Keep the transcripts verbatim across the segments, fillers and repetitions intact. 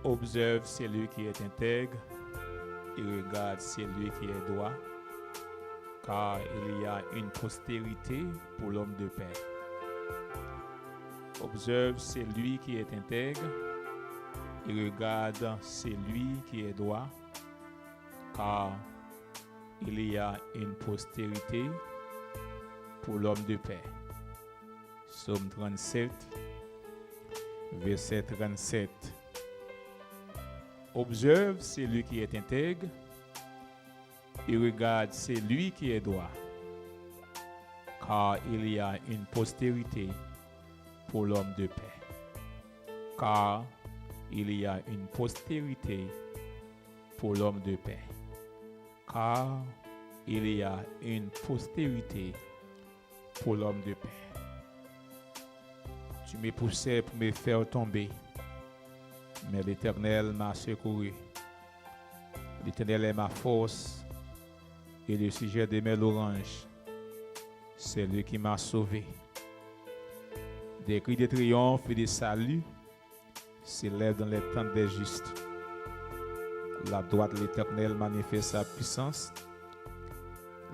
Observe celui qui est intègre et regarde celui qui est droit, car il y a une postérité pour l'homme de paix. Observe celui qui est intègre et regarde celui qui est droit, car il y a une postérité pour l'homme de paix. Psaume trente-sept, verset trente-sept. Observe celui qui est intègre et regarde celui qui est droit, car il y a une postérité pour l'homme de paix. Car il y a une postérité pour l'homme de paix. Car il y a une postérité pour l'homme de paix. Tu me poussais pour me faire tomber, mais l'Éternel m'a secouru. L'Éternel est ma force et le sujet de mes louanges, c'est lui qui m'a sauvé. Des cris de triomphe et de salut s'élèvent dans les tentes des justes. La droite de l'Éternel manifeste sa puissance.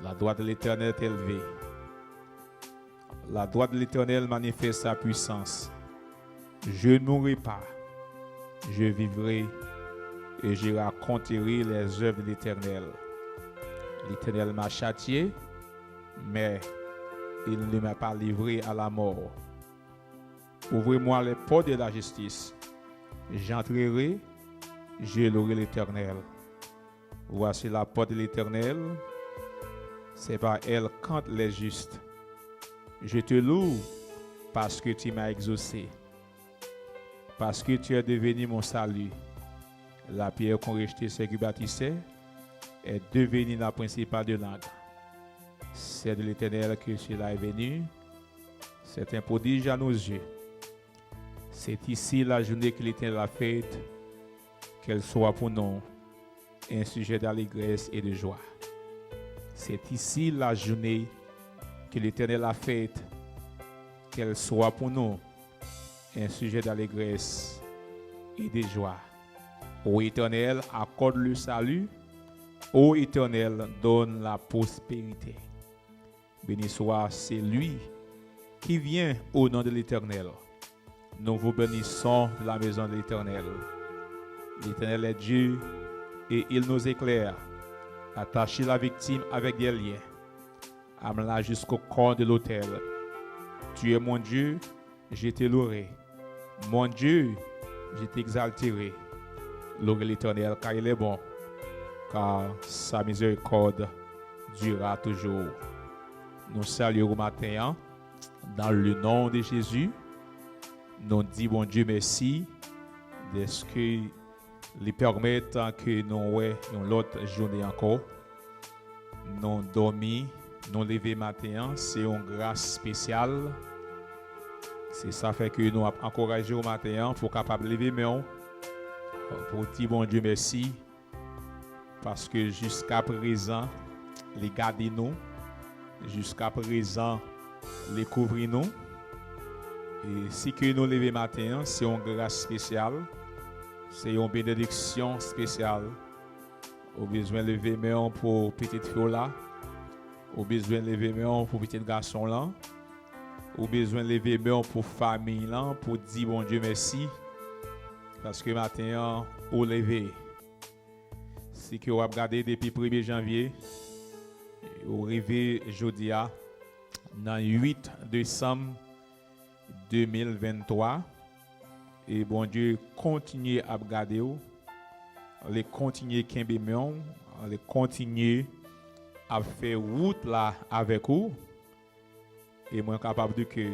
La droite de l'Éternel est élevée. La droite de l'Éternel manifeste sa puissance. Je ne mourrai pas, je vivrai et je raconterai les œuvres de l'Éternel. L'Éternel m'a châtié, mais il ne m'a pas livré à la mort. Ouvrez-moi les portes de la justice. J'entrerai, je louerai l'Éternel. Voici la porte de l'Éternel, c'est par elle qu'entrent les justes. Je te loue parce que tu m'as exaucé, parce que tu es devenu mon salut. La pierre qu'ont rejetée ceux qui bâtissaient est devenue la principale de l'angle. C'est de l'Éternel que cela est venu, c'est un prodige à nos yeux. C'est ici la journée que l'Éternel a faite, qu'elle soit pour nous un sujet d'allégresse et de joie. C'est ici la journée que l'Éternel a faite, qu'elle soit pour nous un sujet d'allégresse et de joie. Ô Éternel, accorde le salut. Ô Éternel, donne la prospérité. Béni soit celui qui vient au nom de l'Éternel. Nous vous bénissons de la maison de l'Éternel. L'Éternel est Dieu et il nous éclaire. Attachez la victime avec des liens. Amenez-la jusqu'au corps de l'autel. Tu es mon Dieu, je te louerai. Mon Dieu, je t'exalterai. Louez l'Éternel, car il est bon, car sa miséricorde durera toujours. Nou salye w maten an, dans le nom de Jésus. Nou di Bondye mèsi dèske li pèmèt ke nou wè yon lòt jounen ankò. Nou dòmi, nou leve maten an, se yon gras espesyal. Se sa fè ke nou ap ankouraje w maten an pou w kapab leve men w, pou w di Bondye mèsi, paske jiska prezan, li gade nou, jiska prezan, li kouvri nou. E si ke nou leve maten an, se yon gras espesyal, se yon benediksyon espesyal. Ou bezwen leve men w pou pitit fi w la. Ou bezwen leve men w pou pitit gason w lan. Ou bezwen leve men w pou fanmi w lan, pou di Bondye mèsi. Paske maten an, ou leve. Si ke w ap gade depi premye janvye, ou rive jodi a, nan uit desanm de mil venntwa, e Bondye kontinye ap gade w, li kontinye kenbe men w, li kontinye ap fè wout la avèk ou, e mwen kapab di ke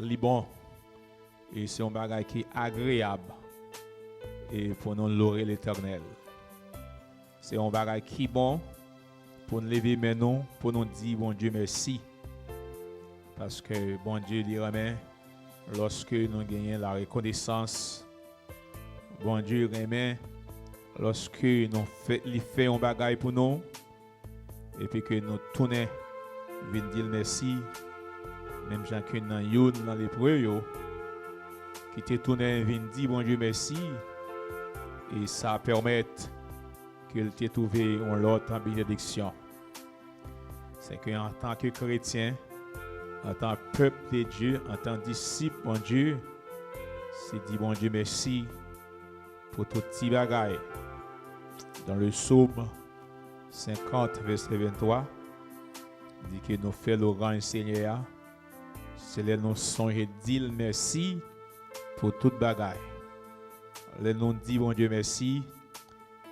li bon, e se yon bagay ki agreyab, e pou nou lore Letènèl. Se yon bagay ki bon pou n leve men nou, pou nou di Bondye mèsi. Paske Bondye, li renmen lòske nou genyen la rekonesans. Bondye renmen lòske nou fè, li fè yon bagay pou nou, epi ke nou tounen vin di l mèsi, menm jan ke nan youn nan lepre yo, ki te tounen vin di Bondye mèsi, e sa pèmèt ke l te twouve yon lòt benediksyon. Se ke antan ke kretyen, antan pèp de Dye, antan disip Bondye, se di Bondye mèsi pou tout ti bagay. Dans le psaume cinquante, verset vingt-trois, di ke nou fè lwanj Senyè a, se lè nou sonje di l mèsi pou tout bagay. Lè nou di Bondye mèsi,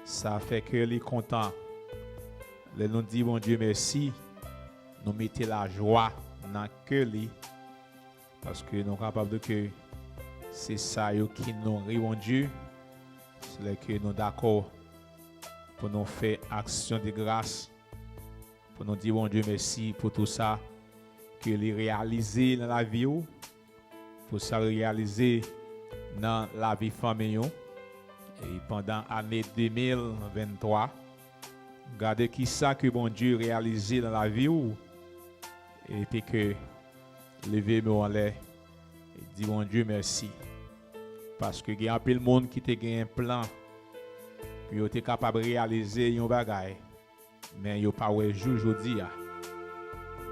sa fè kè li kontan. Lè nou di Bondye mèsi, nou mete lajwa nan kè li, paske nou kapab di ke se sa yo ki nouri Bondye, se lè ke nou dakò pou nou fè aksyon de gras, pou nou di Bondye mèsi pou tou sa ke li reyalize nan lavi w, pou sa l reyalize nan lavi fanmi w. E pandan ane de mil venntwa, gade ki sa ke Bondye reyalize nan lavi w, epi ke leve men w anlè, di Bondye mèsi. Paske gen anpil moun ki te gen plan pou yo te kapab reyalize yon bagay, men yo pa wè jou jodi a.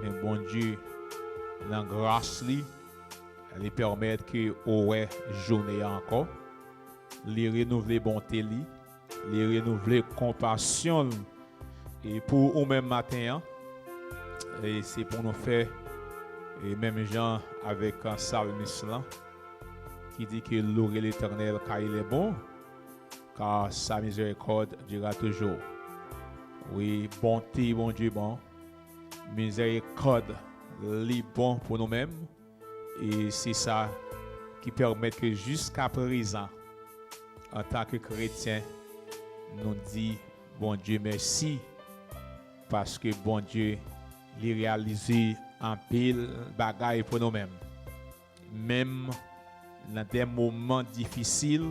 Men Bondye, nan gras li, li pèmèt ke ou wè jounen an ankò. Li renouvle bonte li, li renouvle konpasyon l. E pou ou menm maten an, e se pou nou fè, e menm jan avèk, a, salmis lan, ki di ke louez l'Éternel car il est bon, car sa miséricorde durera toujours. Wi, bonte Bondye bon, mizèrikòd li bon pou nou menm, e se sa ki pèmèt ke jiska prezan, antan ke kretyen, nou di Bondye mèsi, paske Bondye, li reyalize anpil bagay pou nou menm. Menm nan de moman difisil,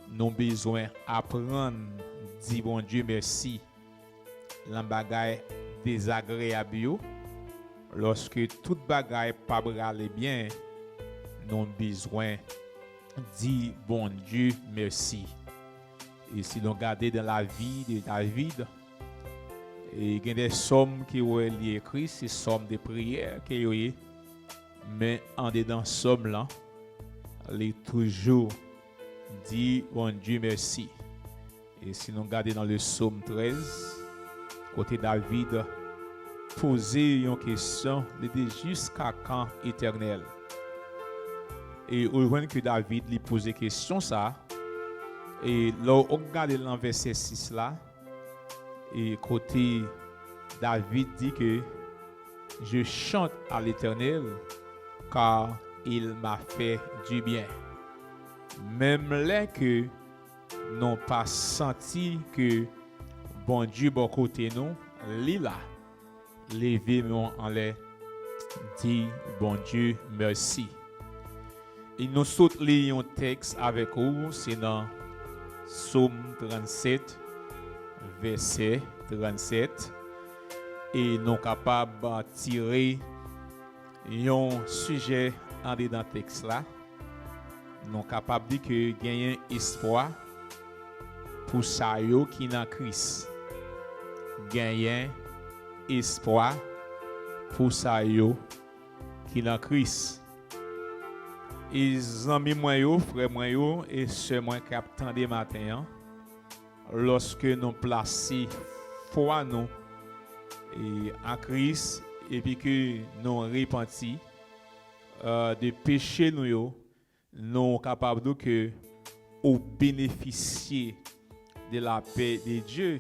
nou bezwen aprann di Bondye mèsi. Nan bagay dezagreyab yo, lòske tout bagay pa prale byen, nou bezwen di Bondye mèsi. E si nou gade dans la vie de David, e gen de sòm ke wè li ekri, se sòm de priyè ke yo ye, men andedan sòm lan, li toujou di Bondye mèsi. E si nou gade nan le Sòm trèz, kote David poze yon kesyon, li di, "Jiska kan, Etènèl?" E ou jwenn ke David, li poze kesyon sa, e lè w gade nan vèsè sis la, e kote David di ke, "Je chante à l'Éternel, car il m'a fait du bien." Menm lè ke nou pa santi ke Bondye bò kote nou, li la. Leve men w anlè, di Bondye mèsi. E nou sot li yon tèks avèk ou, se nan Sòm trannsèt, vèsè trannsèt. E nou kapab tire yon sijè andedan tèks la. Nou kapab di ke genyen espwa pou sa yo ki nan Kris. Genyen espwa pou sa yo ki nan Kris. E zanmi mwen yo, frè mwen yo, e sè mwen k ap tande maten an, lòske nou plase fwa nou, e, an Kris, epi ke nou repanti, e, de peche nou yo, nou kapab di ke ou benefisye de lapè de Dye,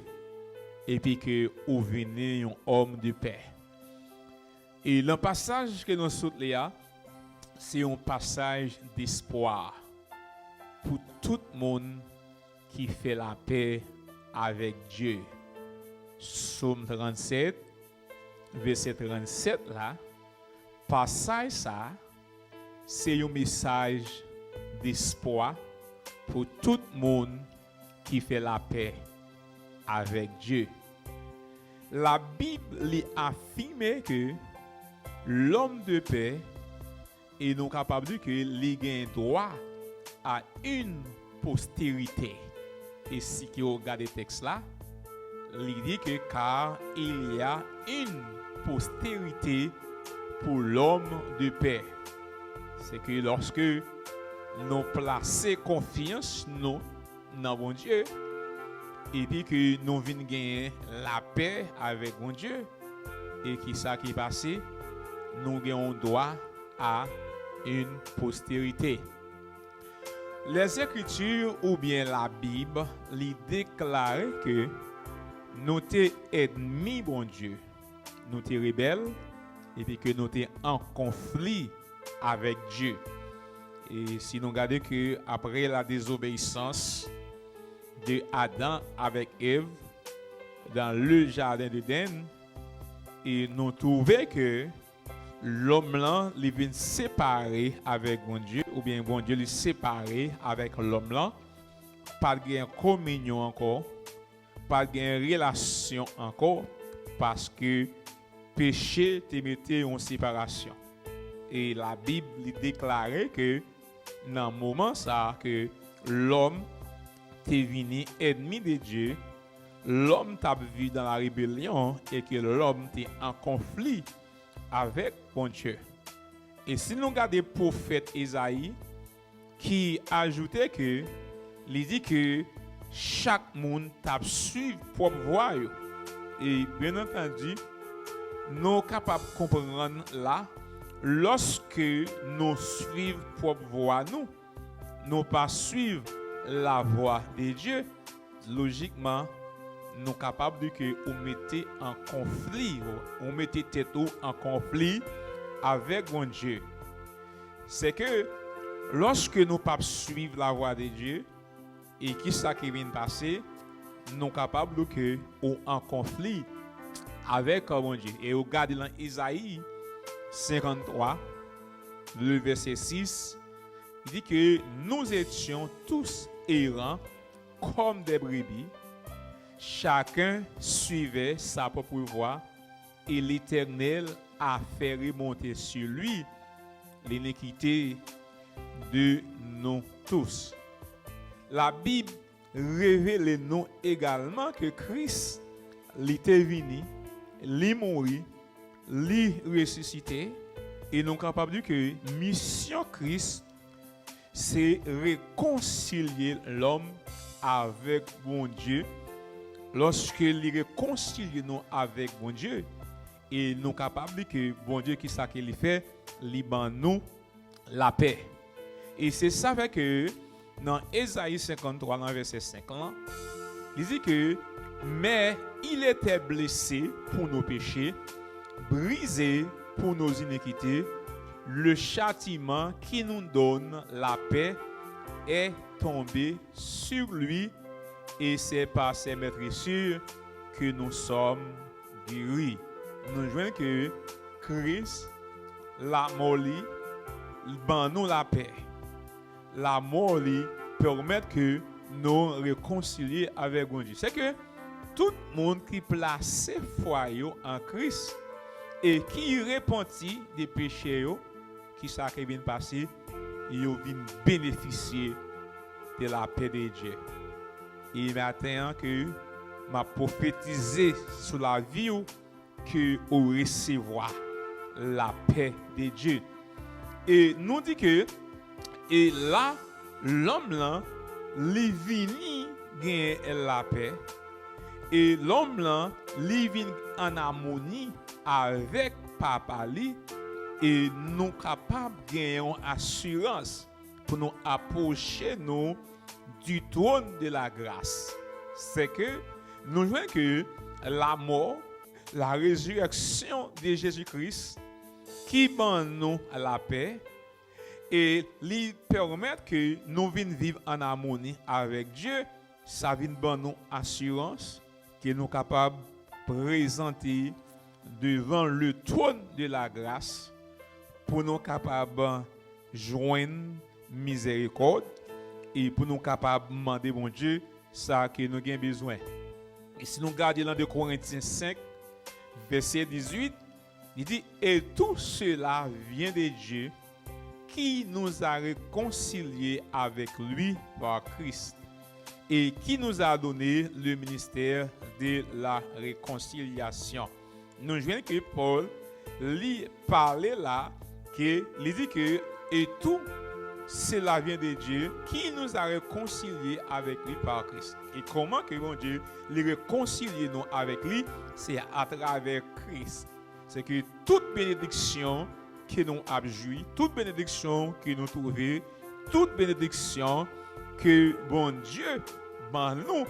epi ke ou vini yon òm de pè. E nan pasaj ke nou sot li a, se yon pasaj despwa pou tout moun ki fè lapè avèk Dye. Sòm trannsèt, vèsè trannsèt la, pasaj sa a, se yon mesaj despwa pou tout moun ki fè lapè avèk Dye. Labib, li afime ke l'homme de paix, e nou kapab di ke li gen dwa a une postérité. E si ke w gade tèks la, li di ke car il y a une postérité pour l'homme de paix. Se ke lòske nou plase konfyans nou nan Bondye, epi ke nou vin genyen lapè avèk Bondye, e ki sa ki pase? Nou gen yon dwa a yon posterite. Lèzekritir oubyen Labib, li deklare ke nou te ènmi Bondye, nou te rebèl, epi ke nou te an konfli avèk Dye. E si nou gade ke apre la désobéissance de Adam avèk Èv dans le jardin d'Éden, e nou twouve ke lòm lan, li vin separe avèk Bondye, oubyen Bondye, li separe avèk lòm lan, pa t gen kominyon ankò, pa t gen relasyon ankò, paske peche te mete yon separasyon. E Labib, li deklare ke nan moman sa a ke lòm te vini ènmi de Dye, lòm t ap viv dans la rébellion e ke lòm te an konfli avèk Bondye. E si nou gade pwofèt Ezayi, ki ajoute ke li di ke chak moun t ap suiv pwòp vwa yo. E byen antandi, nou kapab konprann la, lòske nou suiv pwòp vwa nou, nou pa suiv lavwa de Dye, lojikman, nou kapab di ke ou mete an konfli, ou mete tèt ou an konfli avèk Bondye. Se ke lòske nou p ap suiv lavwa de Dye, e ki sa ki vin pase? Nou kapab di ke ou an konfli avèk Bondye. E ou gade lan Ezayi senkanntwa, le vèsè sis, li di ke nous étions tous errants comme des brebis, chacun suivait sa propre voie, et l'Éternel a fait remonter sur lui l'iniquité de nous tous. Labib revele nou egalman ke Kris, li te vini, li mouri, li resisite, e nou kapab di ke misyon Kris se rekonsilye lòm avèk Bondye. Lòske li rekonsilye nou avèk Bondye, e nou kapab di ke Bondye, ki sa ke li fè? Li ban nou lapè. E se sa fè ke nan Ezayi senkanntwa, nan vèsè senk lan, li di ke, mais il était blessé pour nos péchés, brisé pour nos iniquités, le châtiment qui nous donne la paix est tombé sur lui, et c'est par ses meurtrissures que nous sommes guéris. Nou jwenn ke Kris, lamò li, ban nou lapè. Lamò li pèmèt ke nou rekonsilye avèk Bondye. Se ke tout moun ki plase fwa yo an Kris e ki repanti de peche yo, ki sa ki vin pase? Yo vin benefisye de lapè de Dye. E maten an ke m ap pwofetize sou lavi w, ke ou resevwa lapè de Dye. E nou di ke, e la, lòm lan, li vini gen lapè, e lòm lan, li vin an amoni avèk Papa li, e nou kapab gen yon asirans pou nou apwoche nou du trône de la grâce. Se ke nou jwenn ke lamò, la résurrection de Jésus-Christ, ki ban nou lapè, e li pèmèt ke nou vin viv an amoni avèk Dye, sa vin ban nou asirans ke nou kapab prezante devan le trône de la grâce pou nou kapab jwenn mizèrikòd e pou nou kapab mande Bondye sa ke nou gen bezwen. E si nou gade lan de Korentyen senk, vèsè dizuit, li di, et tout cela vient de Dieu qui nous a réconciliés avec lui par Christ et qui nous a donné le ministère de la réconciliation. Nou jwenn ke Pòl, li pale la, ke li di ke, et tout cela vient de Dieu qui nous a réconciliés avec lui par Christ. E kòman ke Bondye li rekonsilye nou avèk li? Se atravè Kris. Se ke tout benediksyon ke nou ap jwi, tout benediksyon ke nou twouve, tout benediksyon ke Bondye ban nou,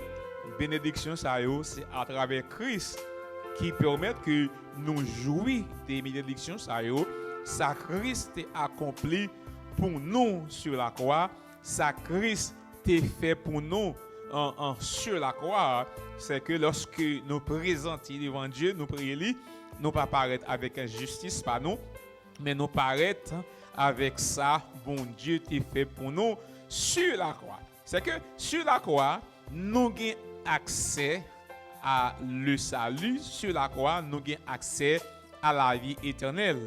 benediksyon sa yo, se atravè Kris ki pèmèt ke nou jwi de benediksyon sa yo, sa Kris te akonpli pou nou sou lakwa, sa Kris te fè pou nou an, an, sur la croix, se ke lòske nou prezante devan Dye, nou priye li, nou pa parèt avèk jistis pa nou, men nou parèt avèk sa Bondye te fè pou nou sur la croix. Se ke sur la croix, nou gen aksè a le salut, sur la croix, nou gen aksè a lavi etènèl.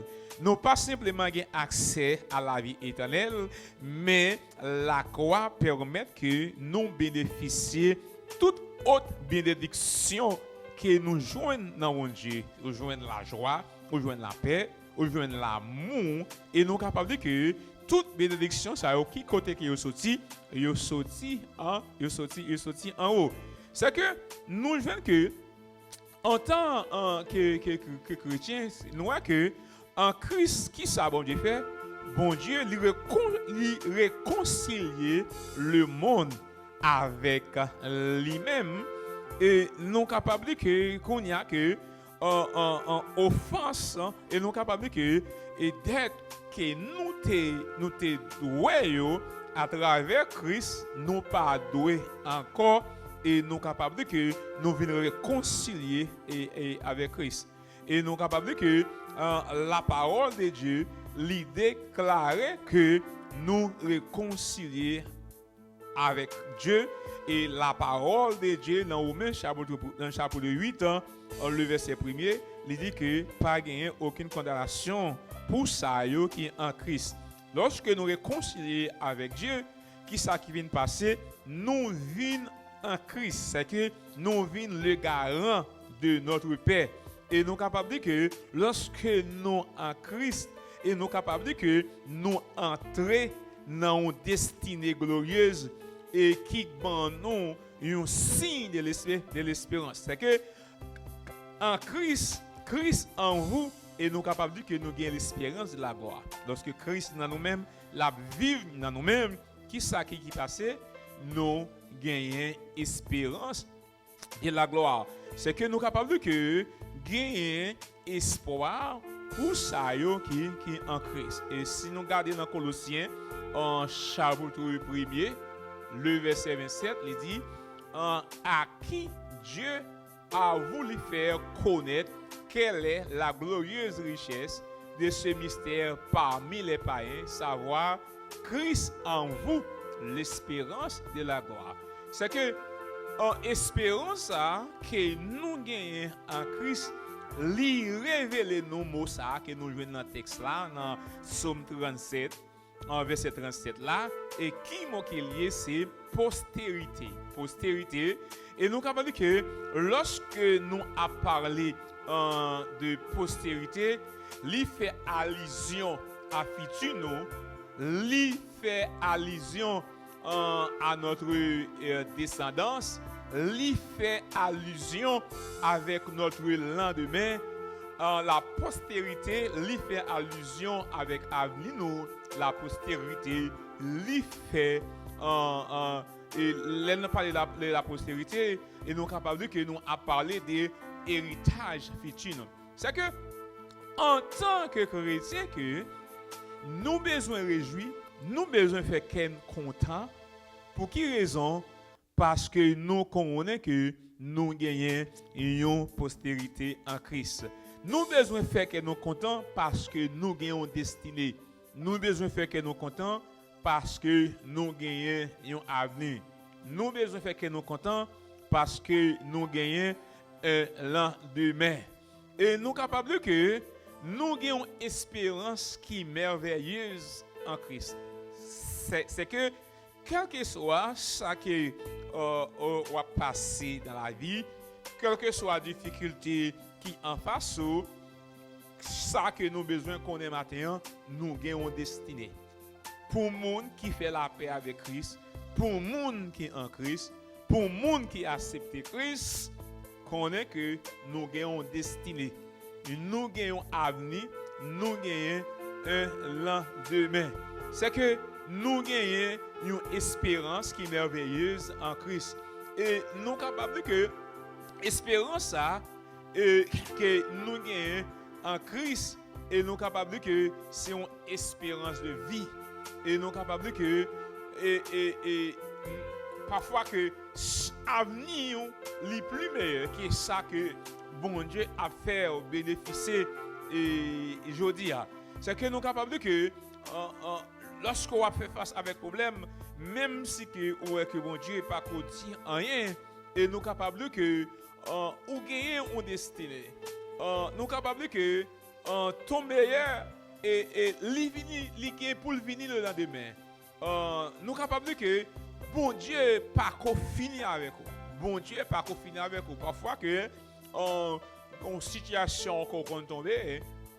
Nou pa senpleman gen aksè a lavi etènèl, men lakwa pèmèt ke nou benefisye tout òt benediksyon ke nou jwenn nan Bondye. Ou jwenn lajwa, ou jwenn lapè, ou jwenn lamou, e nou kapab di ke tout benediksyon sa yo, ki kote ke yo soti? Yo soti an, yo soti, yo soti anwo. Se ke nou jwenn ke antan, an, ke, ke, ke, ke kretyen, nou wè ke an Kris, ki sa Bondye fè? Bondye, li rekon-, li rekonsilye lemonn avèk li menm. E nou kapab di ke kounye a ke, an, an, an ofans, e nou kapab di ke, e dèt ke nou te, nou te dwe yo, atravè Kris, nou pa dwe ankò, e nou kapab di ke nou vin rekonsilye, e, e avèk Kris. E nou kapab di ke, an, la parole de Dieu, li deklare ke nou rekonsilye avèk Dye. E la parole de Dieu nan Women chapit, nan chapit uit an, an, le vèsè premye, li di ke pa genyen okenn kondanasyon pou sa yo ki an Kris. Lòske nou rekonsilye avèk Dye, ki sa ki vin pase? Nou vin an Kris, se ke nou vin le garant de notre paix. E nou kapab di ke lòske nou an Kris, e nou kapab di ke nou antre nan yon destine glorieuse e ki ban nou yon siy de lespe-, de lesperans. Se ke an Kris, Kris an vou, e nou kapab di ke nou gen lesperans de la glwa. Lòske Kris nan nou menm, l ap viv nan nou menm, ki sa ki, ki pase? Nou genyen esperans de la glwa. Se ke nou kapab di ke genyen espwa pou sa yo ki, ki an Kris. E si nou gade nan Kolosyen, an chapit premye, le vèsè vennsèt, li di, an, à qui Dieu a voulu faire connaître quelle est la glorieuse richesse de ce mystère parmi les païens, savoir Christ en vous, l'espérance de la gloire. Se ke, an, esperans sa a ke nou genyen an Kris, li revele nou mo sa a ke nou jwenn nan tèks la, nan Sòm trannsèt, an, vèsè trannsèt la, e ki mo ke l ye? Se posterite. Posterite. E nou kapab di ke lòske nou ap pale, an, de posterite, li fè alizyon a fiti nou, li fè alizyon, an, à notre, euh, descendance, li fè alizyon avèk notre lendemain, an, la postérité, li fè alizyon avèk avni nou, la postérité, li fè, an, an, e lè n pale la, de la postérité, e nou kapab di ke nou ap pale de eritaj fiti nou. Se ke, antan ke kretyen, ke nou bezwen rejwi, nou bezwen fè kè n kontan. Pou ki rezon? Paske nou konnen ke nou genyen yon posterite an Kris. Nou bezwen fè kè nou kontan paske nou gen yon destine. Nou bezwen fè kè nou kontan paske nou genyen yon avni. Nou bezwen fè kè nou kontan paske nou genyen yon landemen. E nou kapab di ke nou gen yon esperans ki mèvèyez an Kris. Se, se ke Kèlkeswa sa ke, euh, w ap pase nan lavi, kèlkeswa difikilte ki anfas ou, sa ke nou bezwen konnen maten an, nou gen yon destine. Pou moun ki fè lapè avèk Kris, pou moun ki an Kris, pou moun ki aksepte Kris, konnen ke nou gen yon destine. Nou gen yon avni, nou genyen yon landemen. Sèke nou genyen yon esperans ki mèveyez an Kris. E nou kapab di ke esperans sa a, e, ke nou genyen an Kris, e nou kapab di ke se yon esperans de vi. E nou kapab di ke, e, e, e, pafwa ke avni w li pli meyè ke sa ke Bondye ap fè w benefisye, e, jodi a. Sèke nou kapab di ke, an, an, lòske w ap fè fas avèk pwoblèm, menm si ke ou wè ke Bondye pa ko di anyen, e nou kapab di ke, an, ou genyen yon destine. An, nou kapab di ke, an, ton meyè, e, e li vini, li gen pou l vini lelandemen. An, nou kapab di ke Bondye pa ko fini avèk ou. Bondye pa ko fini avèk ou. Pafwa ke, an, yon sitiyasyon ke w konn tonbe,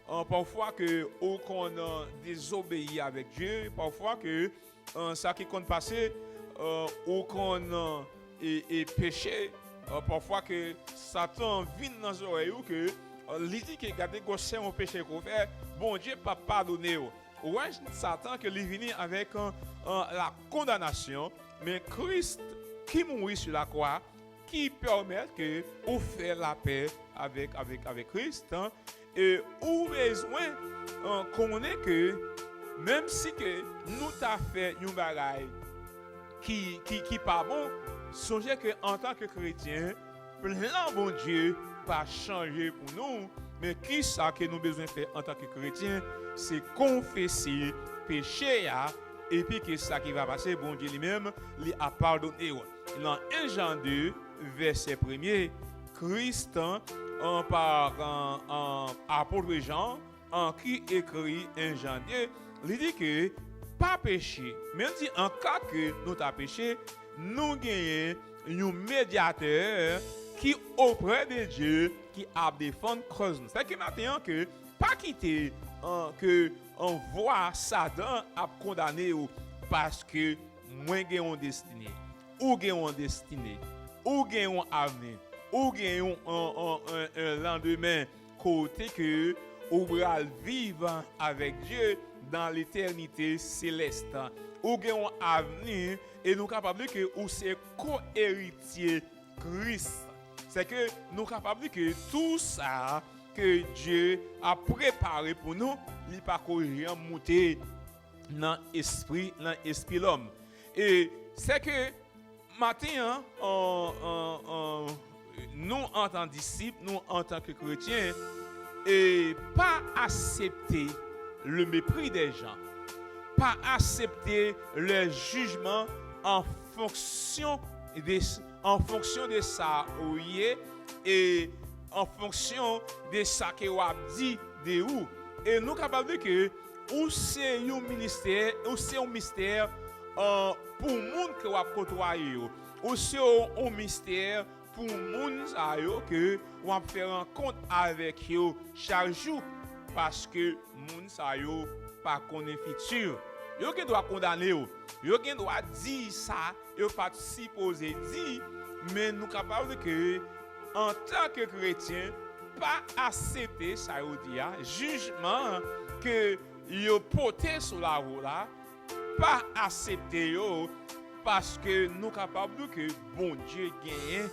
an, pafwa ke ou konn, an, dezobeyi avèk Dye, pafwa ke, an, sa ki konn pase, an, ou konn, an, e, e peche, an, pafwa ke Satan vin nan zòrèy ou ke, an, li di ke gade gwosè yon peche ke w fè, Bondye p ap padone w. Ou wè Satan ke li vini avèk, an, an, la kondanasyon, men Kris ki mouri sou lakwa, ki pèmèt ke ou fè lapè avèk, avèk, avèk Kris, an, e ou bezwen, an, konnen ke menm si ke nou ta fè yon bagay ki, ki, ki pa bon, sonje ke antanke kretyen, plan Bondye pa chanje pou nou, men kisa ke nou bezwen fè antanke kretyen? Se konfese peche a, epi ke sa ki va pase, Bondye li menm, li ap padone w. Nan en Jan de, vèsè premye, Kris, an, pa, an, an, apot Jan, an, ki ekri en Jan de, li di ke pa peche, men li di an ka ke nou ta peche, nou genyen yon medyatè ki oprè de Dye, ki ap defann kòz nou. Sèke maten an ke pa kite, an, ke, an, vwa Satan ap kondane w, paske mwen gen yon destine, ou gen yon destine, ou gen yon avni, ou gen yon, an, an, an, an landemen kote ke ou pral viv avèk Dye dan letènite selès. Ou gen yon avni e nou kapab di ke ou se ko-eritye Kris. Sèke nou kapab di ke tou sa ke Dye ap prepare pou nou, li pa ko janm moute nan espri, nan espri lòm. E sèke maten an, an, an, an, nou antan disip, nou antanke kretyen, e pa aksepte le mépris des gens. Pa aksepte le jijman an fonksyon de, an fonksyon de sa ou ye e an fonksyon de sa ke w ap di de ou. E nou kapab di ke ou se yon ministè, ou se yon mistè, euh, pou moun ke w ap kotwaye yo. Ou se yon, yon mistè pou moun sa yo ke w ap fè rankont avèk yo chak jou, paske moun sa yo pa konnen fiti yo. Yo gen dwa kondane w. Yo gen dwa di sa yo pa t sipoze di, men nou kapab di ke, antanke kretyen, pa aksepte sa yo di a, jijman ke yo pote sou lawo la, pa aksepte yo, paske nou kapab di ke Bondye genyen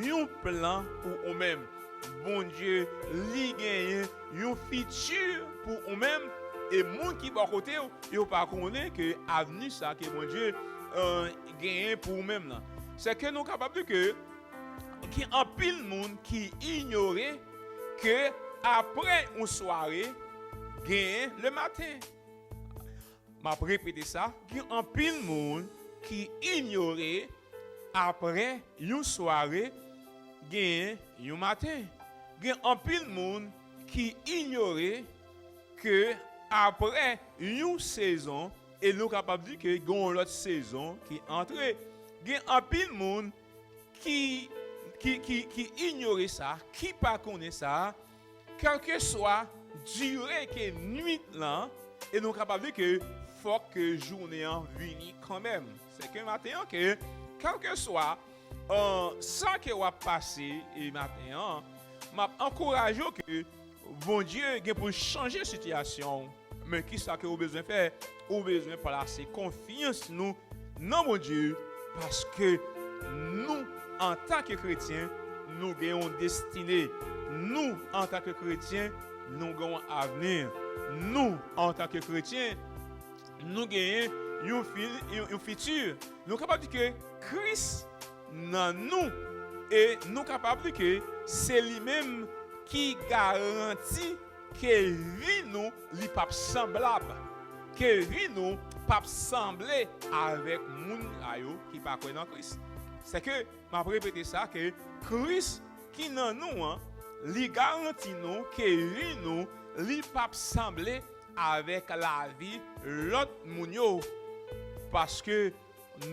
yon plan pou ou menm. Bondye, li genyen yon fiti pou ou menm, e moun ki bò kote w, yo pa konnen ke avni sa ke Bondye, euh, genyen pou ou menm nan. Sèke nou kapab di ke gen anpil moun ki inyore ke apre yon sware, genyen lematen. M ap repete sa, gen anpil moun ki inyore apre yon sware, genyen yon maten. Gen anpil moun ki inyore ke apre yon sezon, E nou kapab di ke gen yon lòt sezon ki antre. Gen anpil moun ki, ki, ki, ki inyore sa, ki pa konnen sa, kèlkeswa dire ke nwit lan, e nou kapab di ke fòk ke jounen an vini kanmenm. Se ke maten an ke, kèlkeswa, euh, sa ke w ap pase e maten an, m ap ankouraje w ke Bondye gen pou l chanje sitiyasyon w. Men kisa ke ou bezwen fè? Ou bezwen plase konfyans nou nan Bondye, paske nou, antanke kretyen, nou gen yon destine. Nou, antanke kretyen, nou gen yon avni. Nou, antanke kretyen, nou genyen yon fi-, yon, yon fiti. Nou kapab di ke Kris nan nou, e nou kapab di ke se li menm ki garanti ke vi nou li p ap sanblab, ke vi nou p ap sanble avèk moun sa yo ki pa kwè nan Kris. Se ke, m ap repete sa, ke Kris ki nan nou an, li garanti nou ke vi nou li p ap sanble avèk lavi lòt moun yo, paske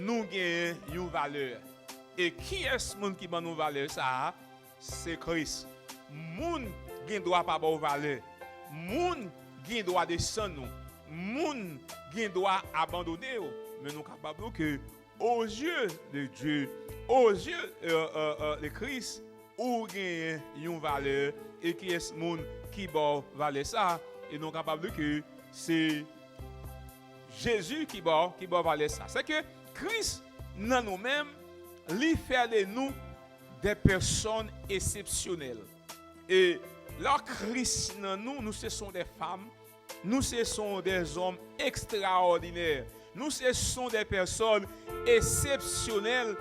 nou genyen yon valè. E kiyès moun ki ban nou valè sa a? Se Kris. Moun gen dwa pa ba w valè. Moun gen dwa desann ou. Moun gen dwa abandone w. Men nou kapab di ke, aux yeux de Dieu, aux yeux, euh, euh, euh, de Christ, ou genyen yon valè. E kiyès moun ki ba w valè sa? E nou kapab di ke se Jezi ki ba w, ki ba w valè sa. Se ke Kris nan nou menm, li fè de nou des personnes exceptionnelles. E lè Kris nan nou, nou se sont des femmes, nous ce sont des hommes extraordinaires. Nous ce sont des personnes exceptionnelles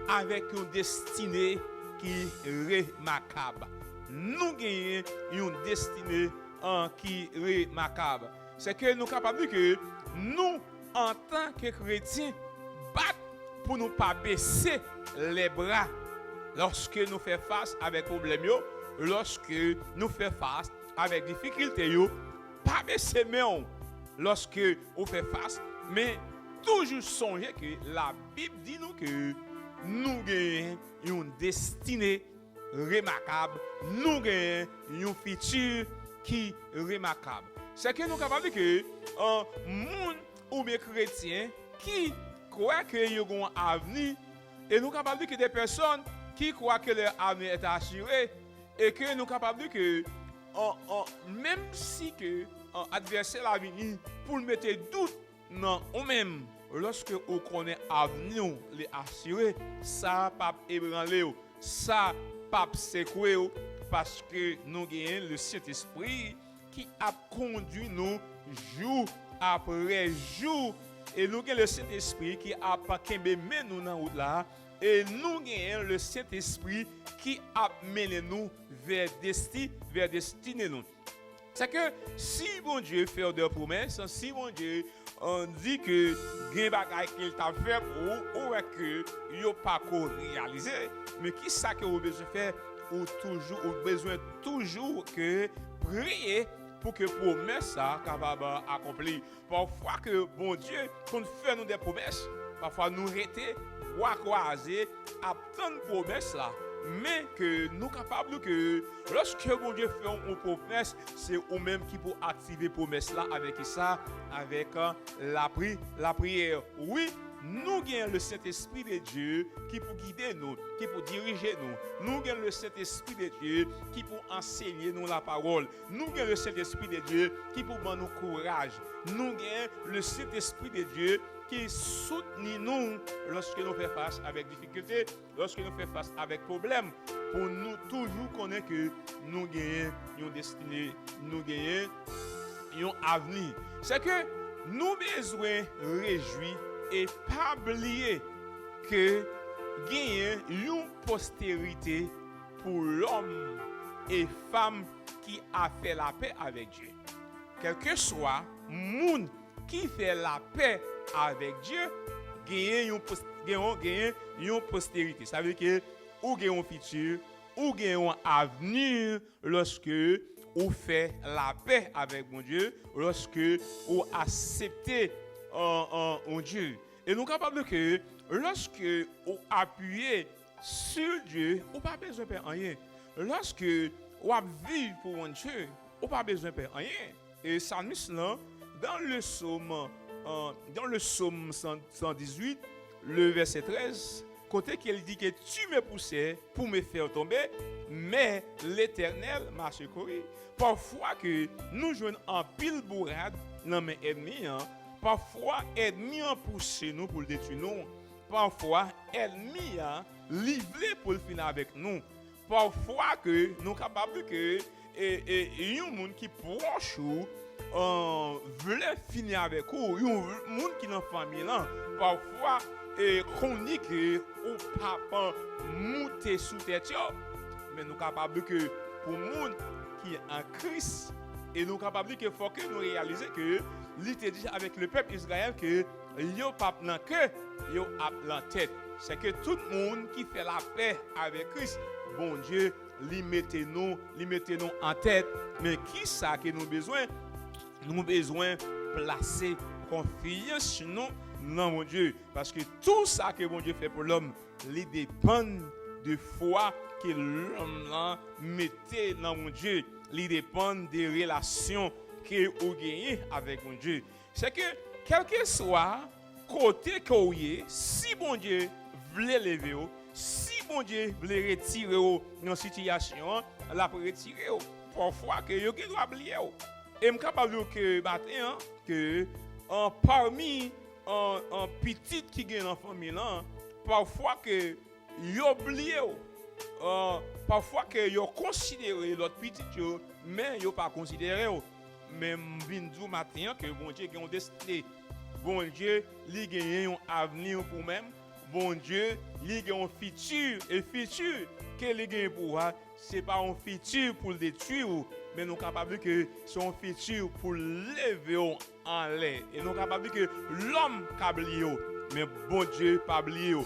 avec une destinée qui remakab. Nou genyen yon destine an ki remakab. Se ke nou kapab di ke nou, antanke kretyen, bat pou nou pa bese lèbra lòske nou fè fas avèk pwoblèm yo, lòske nou fè fas avèk difikilte yo. Pa bese men w lòske ou fè fas, men toujou sonje ke Labib di nou ke nou genyen yon destine remakab, nou genyen yon fiti ki remakab. Se ke nou kapab di ke, euh, moun oubyen kretyen ki kwè ke yo gen yon avni, e nou kapab di ke de pèsòn ki kwè ke leur avenir est assuré, e ke nou kapab di ke, an, an, menm si ke, an, advèsè la vini pou l mete dout nan ou menm, lòske ou konnen avni w li asire, sa p ap ebranle w, sa p ap sekwe w, paske nou genyen le Sentespri ki ap kondui nou jou apre jou. E nou gen le Sentespri ki ap kenbe men nou nan wout la. E nou genyen le Sentespri ki ap mennen nou vè desti-, vè destine nou. Se ke si Bondye fè w de pwomès, si Bondye, euh, di ke gen bagay ke l t ap fè pou ou, ou wè ke yo pa ko reyalize, men kisa ke ou bezwen fè? Ou toujou, ou bezwen toujou ke priye pou ke pwomès sa a kapab akonpli. Pafwa ke Bondye konn fè nou de pwomès, pafwa nou rete, bwa kwaze, ap tann pwomès la. Men ke nou kapab di ke lòske Bondye fè yon pwomès, se ou menm ki pou aktive pwomès la avèk kisa? Avèk, euh, lapri-, lapriyè. Wi, nou gen le Sentespri de Dye ki pou gide nou, ki pou dirije nou. Nou gen le Sentespri de Dye ki pou ansenye nou lapawòl. Nou gen le Sentespri de Dye ki pou ban nou kouraj. Nou gen le Sentespri de Dye ki soutni nou lòske nou fè fas avèk difikilte, lòske nou fè fas avèk pwoblèm, pou nou toujou konnen ke nou genyen yon destine, nou genyen yon avni. Se ke nou bezwen rejwi e pa bliye ke genyen yon posterite pou lòm e fanm ki ap fè lapè avèk Dye. Kèlkeswa moun ki fè lapè avèk Dye, genyen yon pos-, genyen, genyen yon posterite. Sa vle di ke ou gen yon fiti, ou gen yon avni lòske ou fè lapè avèk Bondye, lòske ou aksepte an, an, Bondye. E nou kapab di ke lòske ou apiye sur Dieu, ou pa bezwen pè anyen. Lòske w ap viv pou Bondye, ou pa bezwen pè anyen. E salmis lan, dans le psaume, euh, dans le psaume cent, cent dix-huit, le verset treize, kote ke li di ke tu me poussais pour me faire tomber, mais l'Éternel m'a secouru. Pafwa ke nou jwenn anpil bourad nan men ènmi an, pafwa ènmi an pouse nou pou l detwi nou, pafwa ènmi an li vle pou l fin avèk nou, pafwa ke nou kapab di ke e, e, yon moun ki pwòch ou, euh, vle fini avèk ou, yon v- moun ki nan fanmi lan, pafwa e konnen ke ou p ap moute sou tèt yo. Men nou kapab di ke pou moun ki an Kris, e nou kapab di ke fò ke nou reyalize ke li te di avèk le pèp Izrayèl ke yo p ap nan ke, yo ap nan tèt. Se ke tout moun ki fè lapè avèk Kris, Bondye li mete nou, li mete nou an tèt. Men kisa ke nou bezwen? Nou bezwen plase konfyans nou nan Bondye. Paske tou sa ke Bondye fè pou lòm, li depann de fwa ke lòm lan mete nan Bondye. Li depann de relasyon ke ou genyen avèk Bondye. Se ke, kèlkeswa kote ke w ye, si Bondye vle leve w, si Bondye vle retire w nan sitiyasyon an, l ap retire w. Pafwa ke yo gen dwa bliye w. E m kapab di w ke maten an, ke an pami an, an pitit ki gen nan fanmi lan, pafwa ke yo bliye w. An, pafwa ke yo konsidere lòt pitit yo, men yo pa konsidere w. Men m vin di w maten an ke Bondye gen yon destine. Bondye, li genyen yon avni pou ou menm. Bondye, li gen yon fiti, e fiti ke li genyen pou ou a, se pa yon fiti pou l detwi w, men nou kapab di ke se yon fiti pou l leve w anlè. E nou kapab di ke lòm ka bliye w, men Bondye pa bliye w.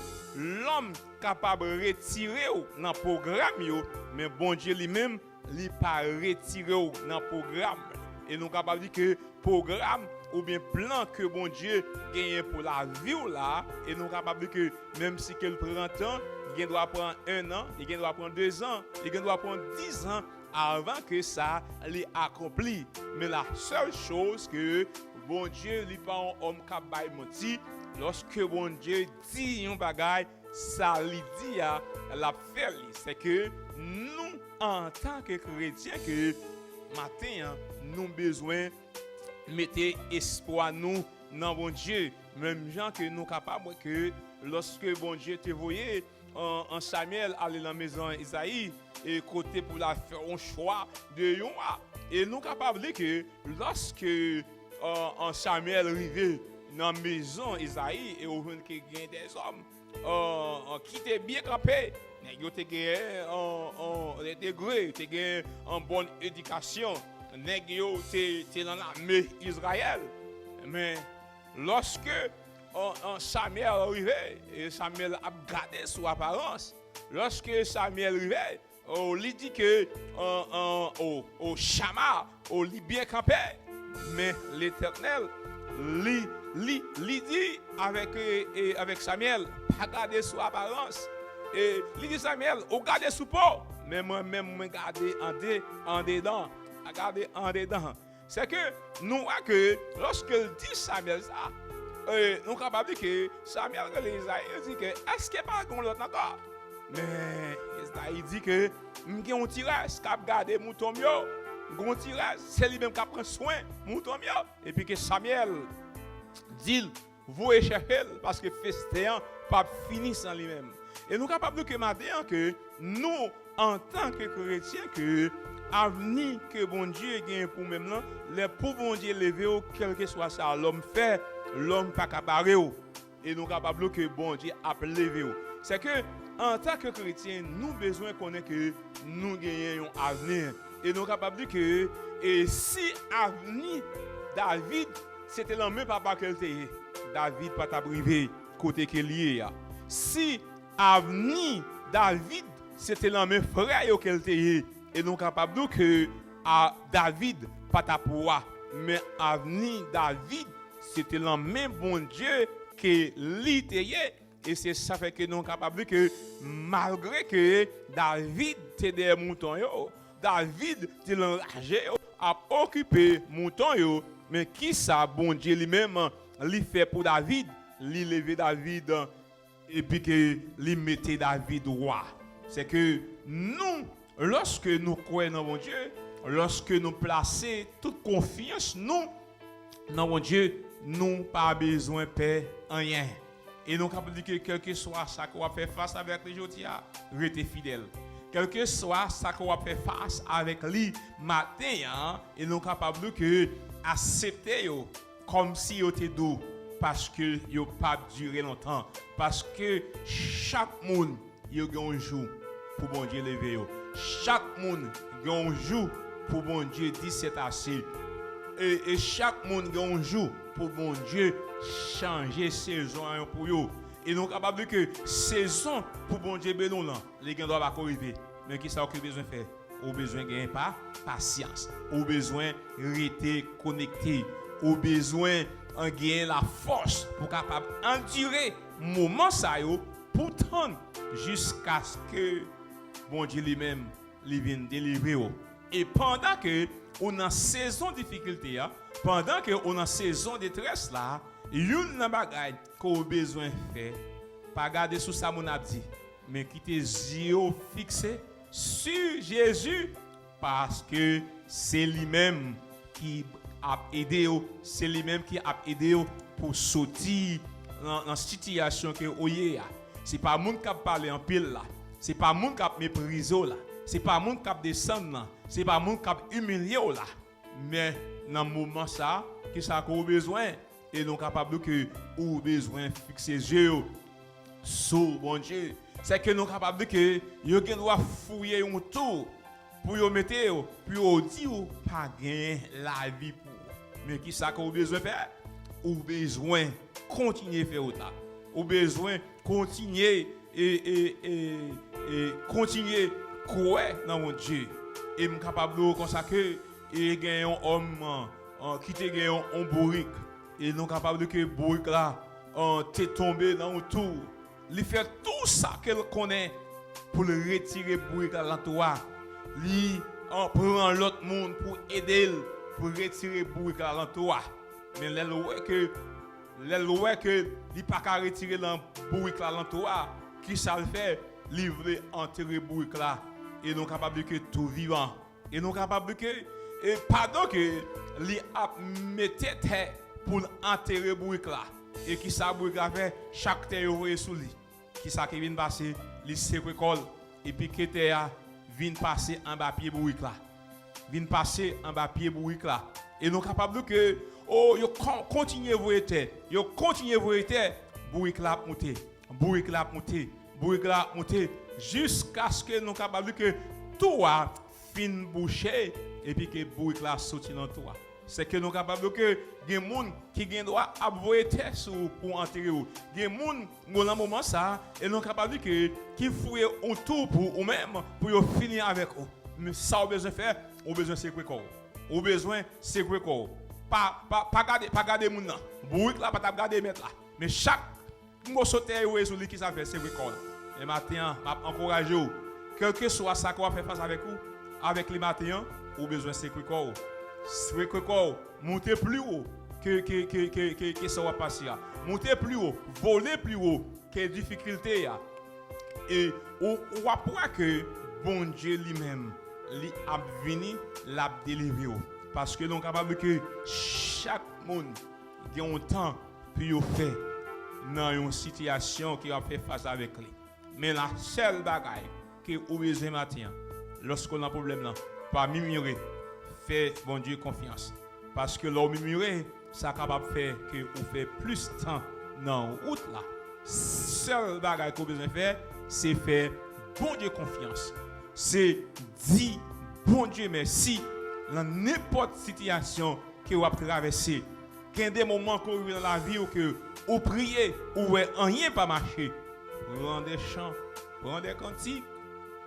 Lòm kapab retire w nan pwogram yo, men Bondye li menm, li pa retire w nan pwogram. E nou kapab di ke pwogram oubyen plan ke Bondye genyen pou lavi w la, e nou kapab di ke menm si ke l pran tan, li gen dwa pran en an, li gen dwa pran de zan, li gen dwa pran diz an, avan ke sa li akonpli. Men la sèl choz ke Bondye li pa yon òm k ap bay manti, lòske Bondye di yon bagay, sa li di a, l ap fè li. Se ke nou, antanke kretyen, ke maten an, nou bezwen mete espwa nou nan Bondye. Menm jan ke nou kapab wè ke lòske Bondye te voye an, an Samyèl ale nan mezon Ezayi, e kote pou l al fè yon chwa de yon wa. E nou kapab li ke lòske an, an Samyèl rive nan mezon Ezayi, e ou jwenn ke gen dèzòm an, an, ki te byen kanpe. Nèg yo te gen an, an, de degre, te gen an bòn edikasyon. Nèg yo te, te nan lame Izrayèl. Men, lòske an, an, Samyèl rive, e Samyèl ap gade sou aparans. Lòske Samyèl rive, o, li di ke an, an, o, o, Chama, o, li byen kanpe. Men Letènèl, li, li, li di avèk, e, e, avèk Samyèl, pa gade sou aparans. E li di Samyèl, ou gade sou po, men mwen menm, mwen gade ande, andedan. Pa gade andedan. Se ke nou wè ke lòske l di Samyèl sa, e, nou kapab di ke Samyèl rele Ezayi, li di ke, èske pa gen yon lòt ankò? Men Ezayi di ke, m gen yon ti rès k ap gade mouton m yo. M gen yon ti rès, se li menm k ap pran swen mouton m yo. Epi ke Samyèl di l, voye chèche l, paske festen an p ap fini san li menm. E nou kapab di ke maten an ke nou, antanke kretyen, ke avni ke Bondye genyen pou menm lan, lè pou Bondye leve w, kèlkeswa sa lòm fè, lòm pa ka bare w. E nou kapab di ke Bondye ap leve w. Se ke, antanke kretyen, nou bezwen konnen ke nou genyen yon avni. E nou kapab di ke, e si avni David se te nan men papa ke l te ye, David pa t ap rive kote ke l ye a. Si avni David se te nan men frè yo ke l te ye, e nou kapab di ke a, David pa t ap wa, men avni David Se te nan men Bondye ke li te ye. E se sa fè ke nou kapab di ke malgre ke David te dèyè mouton yo, David te nan raje yo, ap okipe mouton yo, men kisa Bondye li menm li fè pou David? Li leve David epi ke li mete David wa. Se ke nou, lòske nou kwè nan Bondye, lòske nou plase tout konfyans nou nan Bondye, nou pa bezwen pè anyen. E nou kapab di ke kèlkeswa sa ke w ap fè fas avèk li jodi a, rete fidèl. Kèlkeswa sa ke w ap fè fas avèk li maten an, e nou kapab di ke aksepte yo kòmsi yo te dou, paske yo p ap dire lontan. Paske chak moun yo gen yon jou pou Bondye leve yo. Chak moun gen yon jou pou Bondye di sètase. E, e chak moun gen yon jou pou Bondye chanje sezon an pou yo. E nou kapab di ke sezon pou Bondye beni w lan, li gen dwa pako rive. Men kisa w ki bezwen fè? Ou bezwen gen pa, pasyans. Ou bezwen rete konekte. Ou bezwen, an, gen lafòs pou kapab andire moman sa yo pou tann jiskaske Bondye li menm li vin delivre w. E pandan ke ou nan sezon difikilte a, pandan ke ou nan sezon detrès la, youn nan bagay ke w bezwen fè, pa gade sou sa moun ap di, men kite zye w fikse si Jezi, paske se li menm ki ap ede w, se li menm ki ap ede w pou soti nan, nan sitiyasyon ke ou ye a. Se pa moun k ap pale anpil la, se pa moun k ap meprize w la, se pa moun k ap desann nan, se pa moun k ap imilye w la. Men nan moman sa, kisa ke w bezwen? E nou kapab di ke ou bezwen fikse zye w sou Bondye. Se ke nou kapab di ke yo gen dwa fouye yon tou pou yo mete w, pou yo di w pa gen lavi pou ou. Men kisa ke w bezwen fè? Ou bezwen kontinye fè wout la. Ou bezwen kontinye e, e, e, e kontinye kwè nan Bondye. E m kapab di w konsa ke e gen yon òm, an, an, ki te gen yon, yon bourik. E nou kapab di ke bourik la, an, te tonbe nan yon tou. Li fè tou sa ke l konnen pou l retire bourik la nan tou a. Li, an, pran lòt moun pou ede l pou retire bourik la nan tou a. Men lè l wè ke, lè l wè ke li pa ka retire nan bourik la nan tou a, kisa l fè? Li vle antere bourik la. E nou kapab di ke tou vivan. E nou kapab di ke, e pandan ke li ap mete tè pou l antere bourik la. E kisa bourik la fè? Chak tè yo voye sou li. Kisa ki vin pase? Li sekwe kò l. Epi ke tè a vin pase anba pye bourik la. Vin pase anba pye bourik la. E nou kapab di ke, o, yo kon-, kontinye voye tè. Yo kontinye voye tè. Bourik la ap moute. Bourik la ap moute. Bourik la ap moute. Jiskaske nou kapab di ke tou a fin bouche, epi ke bourik la soti nan tou a. Se ke nou kapab di ke gen moun ki gen dwa ap voye tè sou ou pou antere ou. Gen moun, bon, nan moman sa, e nou kapab di ke ki fouye yon tou pou ou menm, pou yo fini avèk ou. Men sa w bezwen fè, ou bezwen sekwe kò w. Ou bezwen sekwe kò w. Pa, pa, pa gade, pa gade moun nan. Bourik la pa t ap gade mèt la. Men chak moso tè yo voye sou li, kisa l fè? Sekwe kò l. Men maten an, m ap ankouraje w. Kèlkeswa sa ke w ap fè fas avèk ou, avèk li maten an, ou bezwen sekwe kò w. Sekwe kò w. Monte pli wo ke, ke, ke, ke, ke, ke sa w ap pase a. Monte pli wo. Vole pli wo ke difikilte a. E ou, w ap wè ke Bondye li menm, li ap vini, l ap delivre w. Paske nou kapab di ke chak moun gen yon tan pou yo fè nan yon sitiyasyon ke y ap fè fas avèk li. Men la sèl bagay ke ou bezwen maten an, lòske w nan pwoblèm nan, pa mimire, fè Bondye konfyans. Paske lè w mimire, sa kapab fè ke ou fè plis tan nan wout la. Sèl bagay ke w bezwen fè, se fè Bondye konfyans. Se di Bondye mèsi nan nenpòt sitiyasyon ke w ap travèse. Gen de moman ke w rive nan lavi w ke ou priye, ou wè anyen pa mache. Pran de chan, pran de kantik,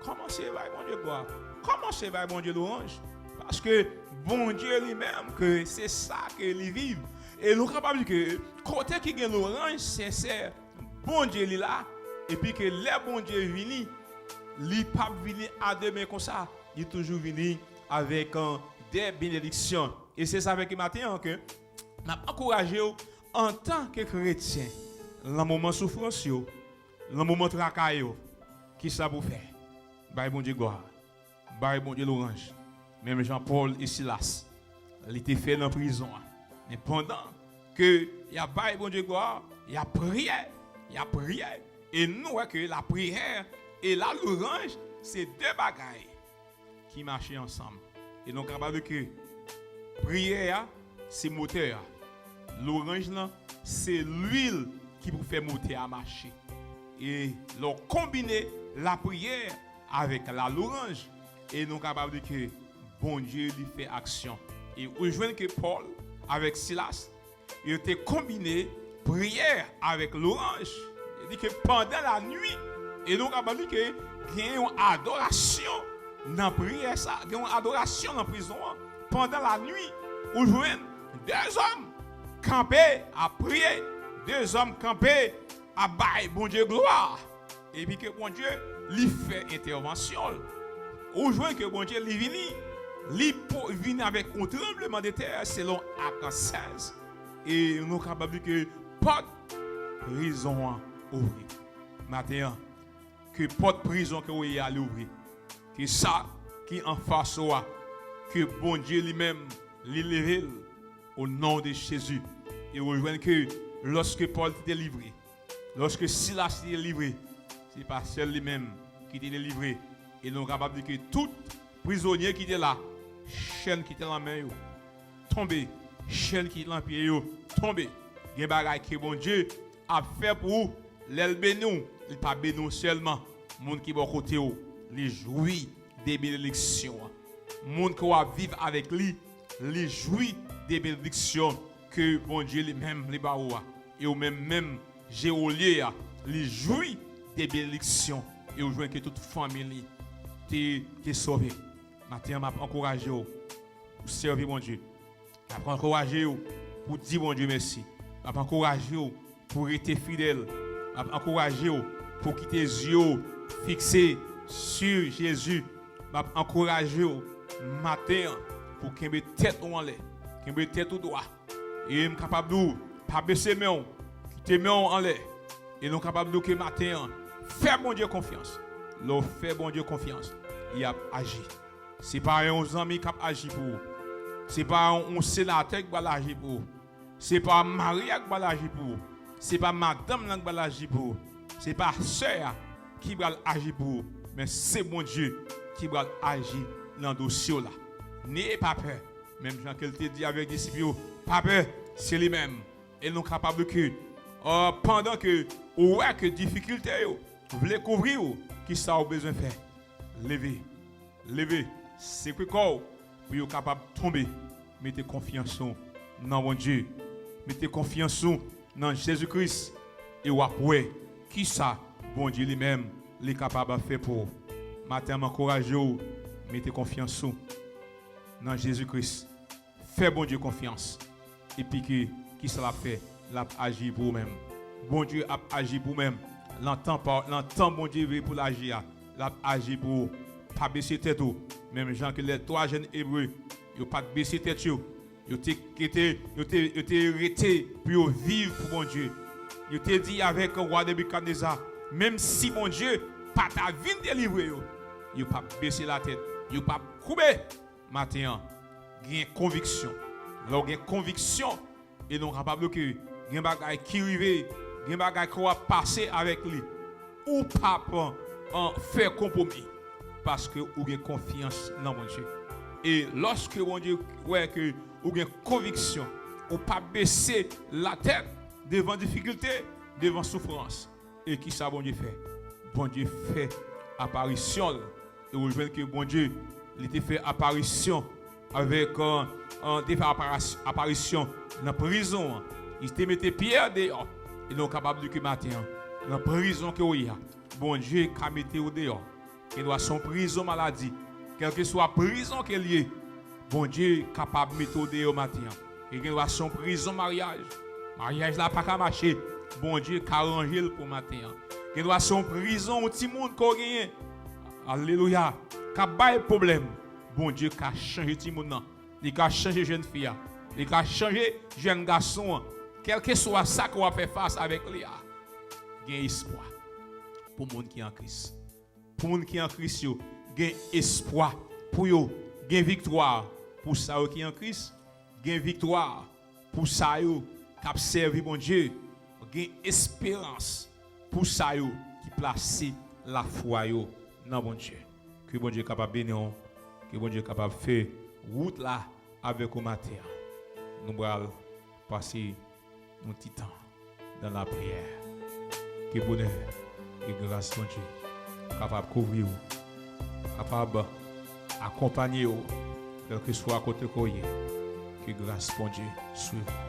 kòmanse bay Bondye glwa, kòmanse bay Bondye lwanj. Paske Bondye li menm, ke se sa ke li viv, E nou kapab di ke kote ki gen lwanj sensè, Bondye li la, epi ke lè Bondye vini, li p ap vini a de men konsa, li toujou vini avèk, euh, de benediksyon. E se sa fè ke maten an ke m ap ankouraje w antanke kretyen, nan moman soufrans yo, nan moman traka yo, kisa pou fè? Bay Bondye glwa. Bay Bondye lwanj. Menm jan Pòl e Silas, li te fè nan prizon an. Men pandan ke y ap bay Bondye glwa, y ap priye, y ap priye. E nou wè ke lapriyè e lalwanj se de bagay ki mache ansanm. E nou kapab di ke priyè a se motè a. Lwanj lan se lwil ki pou fè motè a mache. E lè w konbine lapriyè avèk lalwanj, e nou kapab di ke Bondye li fè aksyon. E ou jwenn ke Pòl avèk Silas, yo te konbine priyè avèk lwanj. Li di ke pandan lanwit, e nou kapab di ke gen yon adorasyon nan priyè sa, gen yon adorasyon nan prizon an. Pandan lanwit, ou jwenn de zòm kanpe ap priye, de zòm kanpe ap bay Bondye glwa. Epi ke Bondye li fè entèvansyon l. Ou jwenn ke Bondye li vini, li po-, vini avèk yon tranbleman de tè selon Ak sèz. E nou kapab di ke pòt prizon an ouvri. Maten an, ke pòt prizon ke w ye a li ouvri. Ke sa ki anfas ou a, ke Bondye li menm li leve l, o non de Jezi. E ou jwenn ke lòske Pòl te delivre, lòske Silas te delivre, se pa sèl li menm ki te delivre. E nou kapab di ke tout prizonye ki te la, chèn ki te nan men yo tonbe, chèn ki te nan pye yo tonbe. Gen bagay ke Bondye ap fè pou ou, lè l beni w, li pa beni w sèlman. Moun ki bò kote w, li jwi de benediksyon an. Moun ke w ap viv avèk li, li jwi de benediksyon ke Bondye li menm li ba ou a. E ou menm menm, je ou ye a, li jwi de benediksyon. E ou jwenn ke tout fanmi li te, te sove. Maten an, m ap ankouraje w pou sèvi Bondye. M ap ankouraje w pou di Bondye mèsi. M ap ankouraje w pou rete fidèl. M ap ankouraje w pou kite zye w fikse sou Jezi. M ap ankouraje w maten an pou kenbe tèt ou anlè, kenbe tèt ou dwa. E m kapab di w, pa bese men w, kite men w anlè. E nou kapab di w ke maten an, fè Bondye konfyans. Lè w fè Bondye konfyans, li ap aji. Se pa yon zanmi k ap aji pou ou. Se pa yon, yon senatè ki pral aji pou ou. Se pa mari a ki pral aji pou ou. Se pa madanm nan ki pral aji pou ou. Se pa sè a ki pral aji pou ou. Men se Bondye ki pral aji nan dosye w la. Neye pa pè. Menm jan ke l te di avèk disip yo, pa pè, se li menm. E nou kapab di ke, euh, pandan ke ou wè ke difikilte yo vle kouvri w, kisa w bezwen fè? Leve. Leve. Sekwe kò w pou yo kapab tonbe. Mete konfyans ou nan Bondye. Mete konfyans ou nan Jezi Kris. E w ap wè kisa Bondye li menm li kapab fè pou ou. Maten an, m ankouraje w, mete konfyans ou nan Jezi Kris. Fè Bondye konfyans. Epi ke, kisa l ap fè? L ap aji pou ou menm. Bondye ap aji pou ou menm. Nan tan pa, nan tan Bondye vle pou l aji a, l ap aji pou ou. Pa bese tèt ou. Menm jan ke lè twa jèn Ebre, yo pa t bese tèt yo. Yo te, yo te, yo te, yo te rete pou yo viv pou Bondye. Yo te di avèk wa Nebikadneza, menm si Bondye pa ta vin delivre yo, yo p ap bese latèt, yo p ap koube. Maten an, gen konviksyon. Lè w gen konviksyon, e nou kapab di ke gen bagay ki rive, gen bagay ke w ap pase avèk li, ou p ap, an, fè konpwomi, paske ou gen konfyans nan Bondye. E lòske Bondye wè ke ou gen konviksyon, ou p ap bese latèt devan difikilte, devan soufrans. E kisa Bondye fè? Bondye fè aparisyon l. E ou jwenn ke Bondye, li te fè aparisyon avèk, an, an, te fè aparas-, aparisyon nan prizon an. Li te mete Pyè deyò. E nou kapab di ke maten an, nan prizon ke w ye a, Bondye ka mete w deyò. Gendwa se yon prizon maladi. Kèlkeswa prizon ke l ye, Bondye kapab mete w deyò maten an. Li gendwa se yon prizon maryaj. Maryaj la pa ka mache. Bondye ka ranje l pou maten an. Gendwa se yon prizon yon timoun ke w genyen. Alelouya. K ap bay pwoblèm. Bondye ka chanje timoun nan. Li ka chanje jèn fi a. Li ka chanje jèn gason an. Kèlkeswa sa ke w ap fè fas avèk li a, gen espwa pou moun ki an Kris. Pou moun ki an Kris yo, gen espwa pou yo. Gen viktwa pou sa yo ki an Kris. Gen viktwa pou sa yo k ap sèvi Bondye. Gen esperans pou sa yo ki plase lafwa yo nan Bondye. Ke Bondye kapab beni w. Ke Bondye kapab fè wout la avèk ou maten an. Nou pral pase yon ti tan nan lapriyè. Ke bonè e gras Bondye kapab kouvri w, kapab akonpaye w, kèlkeswa kote ke w ye. Ke gras Bondye swiv ou.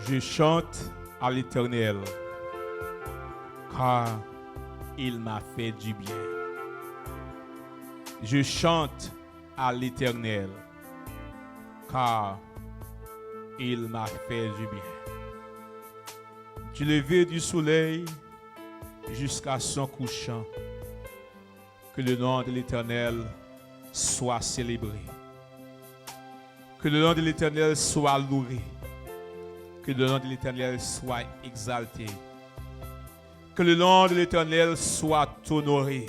Je chante à l'Éternel, car il m'a fait du bien. Je chante à l'Éternel, car il m'a fait du bien. Du lever du soleil jusqu'à son couchant, que le nom de l'Éternel soit célébré. Que le nom de l'Éternel soit loué. Que le nom de l'Éternel soit exalté. Que le nom de l'Éternel soit honoré.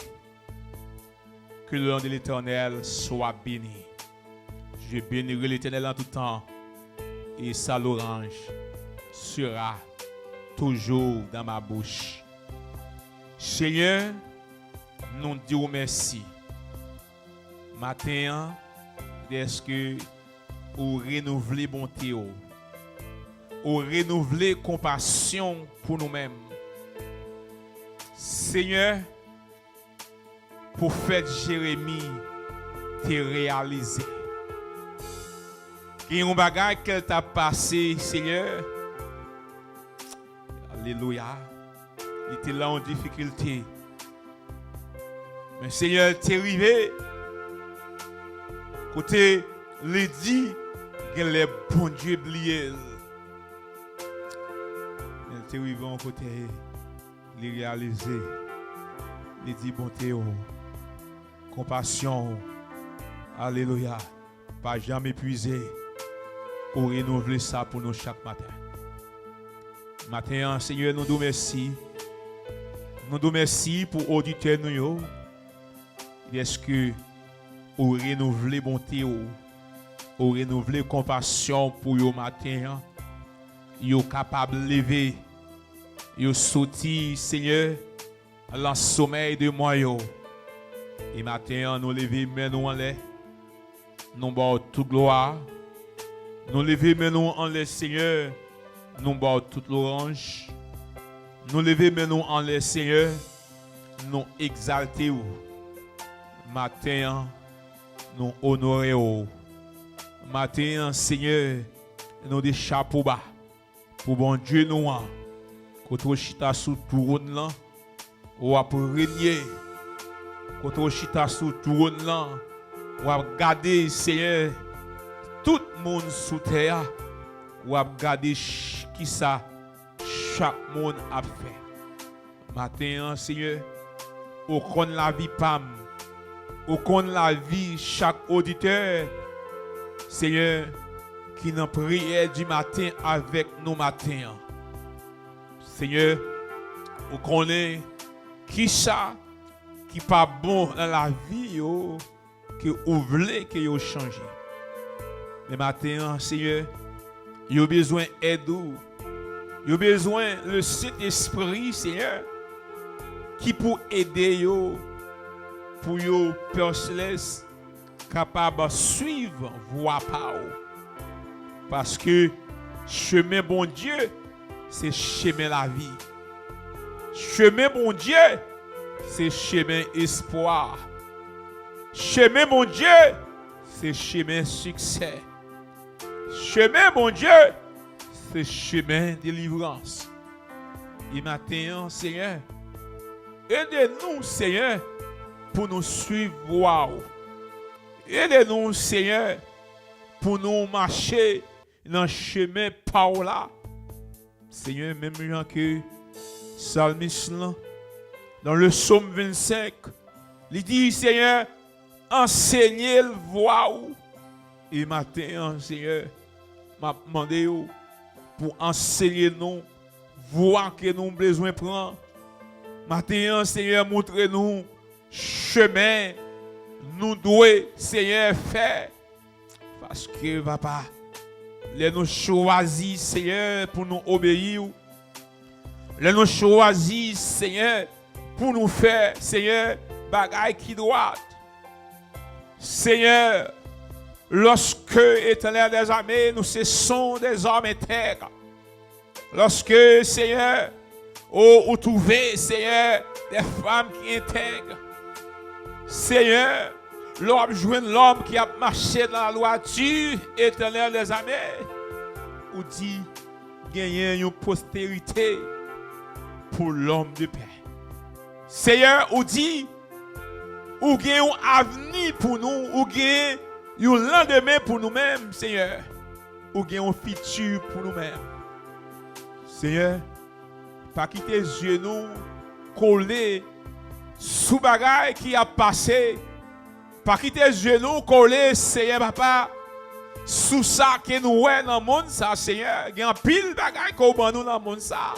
Que le nom de l'Éternel soit béni. Je bénirai l'Éternel en tout temps, et sa louange sera toujours dans ma bouche. Senyè, nou di w mèsi. Maten an, dèske ou renouvle bonte w, ou renouvle konpasyon w pou nou menm. Senyè, pwofèt Jeremi te reyalize gen yon bagay ke l t ap pase, Senyè. Alelouya. Li te lan yon difikilte. Men Senyè, l te rive kote li di, genlè Bondye bliye l. Men l te rive yon kote, li reyalize, li di, bonte w, konpasyon w, alelouya, pa janm epwize. Ou renouvle sa pou nou chak maten. Maten an, Senyè, nou di w mèsi. Nou di w mèsi pou oditè nou yo. Dèske ou renouvle bonte w, ou renouvle konpasyon w pou yo maten an. Yo kapab leve, yo soti, Senyè, lan somèy de mò yo. E maten an, nou leve men nou anlè, nou ba w tout glwa. Nou leve men nou anlè, Senyè, nou ba w tout lwanj. Nou leve men nou anlè, Senyè, nou egzalte w. Maten an, nou onore w. Maten an, Senyè, nou di chapo ba pou Bondye nou an. Kote w chita sou twòn lan, w ap renye. Kote w chita sou twòn lan, w ap gade, Senyè, tout moun sou tè a. W ap gade ch-, kisa chak moun ap fè. Maten an, Senyè, ou konn lavi pa m. Ou konn lavi chak oditè, Senyè, ki nan priyè di maten avèk nou maten an. Senyè, ou konnen kisa ki pa bon nan lavi yo, ke ou vle ke yo chanje. Men maten an, Senyè, yo bezwen èd ou. Yo bezwen le Sentespri, Senyè, ki pou ede yo, pou yo, Pè Selès, kapab swiv vwa pa w. Paske chemen Bondye se chemen lavi. Chemen Bondye se chemen espwa. Chemen Bondye se chemen siksè. Chemen Bondye se chemen delivrans. E maten an, Senyè, ede nou, Senyè, pou nou swiv vwa w. Ede nou, Senyè, pou nou mache nan chemen pa w la. Senyè, menm jan ke salmis lan, nan le Sòm vennsenk, li di, Senyè, ansenye l vwa w. E maten an, Senyè, m ap mande w pou ansenye nou vwa ke nou bezwen pran. Maten an, Senyè, montre nou chemen nou dwe, Senyè, fè. Paske, Papa, lè nou chwazi, Senyè, pou nou obeyi w, lè nou chwazi, Senyè, pou nou fè, Senyè, bagay ki dwat, Senyè, lòske, Etènèl dèzame, nou se son dèzòm entèg. Lòske, Senyè, o, ou twouve, Senyè, de fanm ki entèg. Senyè, lè w ap jwenn lòm ki ap mache nan ladwati, Etènèl dèzame, ou di, genyen yon posterite pou lòm de pè. Senyè, ou di, ou gen yon avni pou nou, ou gen yon landemen pou nou menm, Senyè. Ou gen yon fiti pou nou menm. Senyè, pa kite zye nou kole sou bagay ki ap pase. Pa kite zye nou kole, Senyè Papa, sou sa ke nou wè nan monn sa, Senyè. Gen anpil bagay ke w ban nou nan monn sa.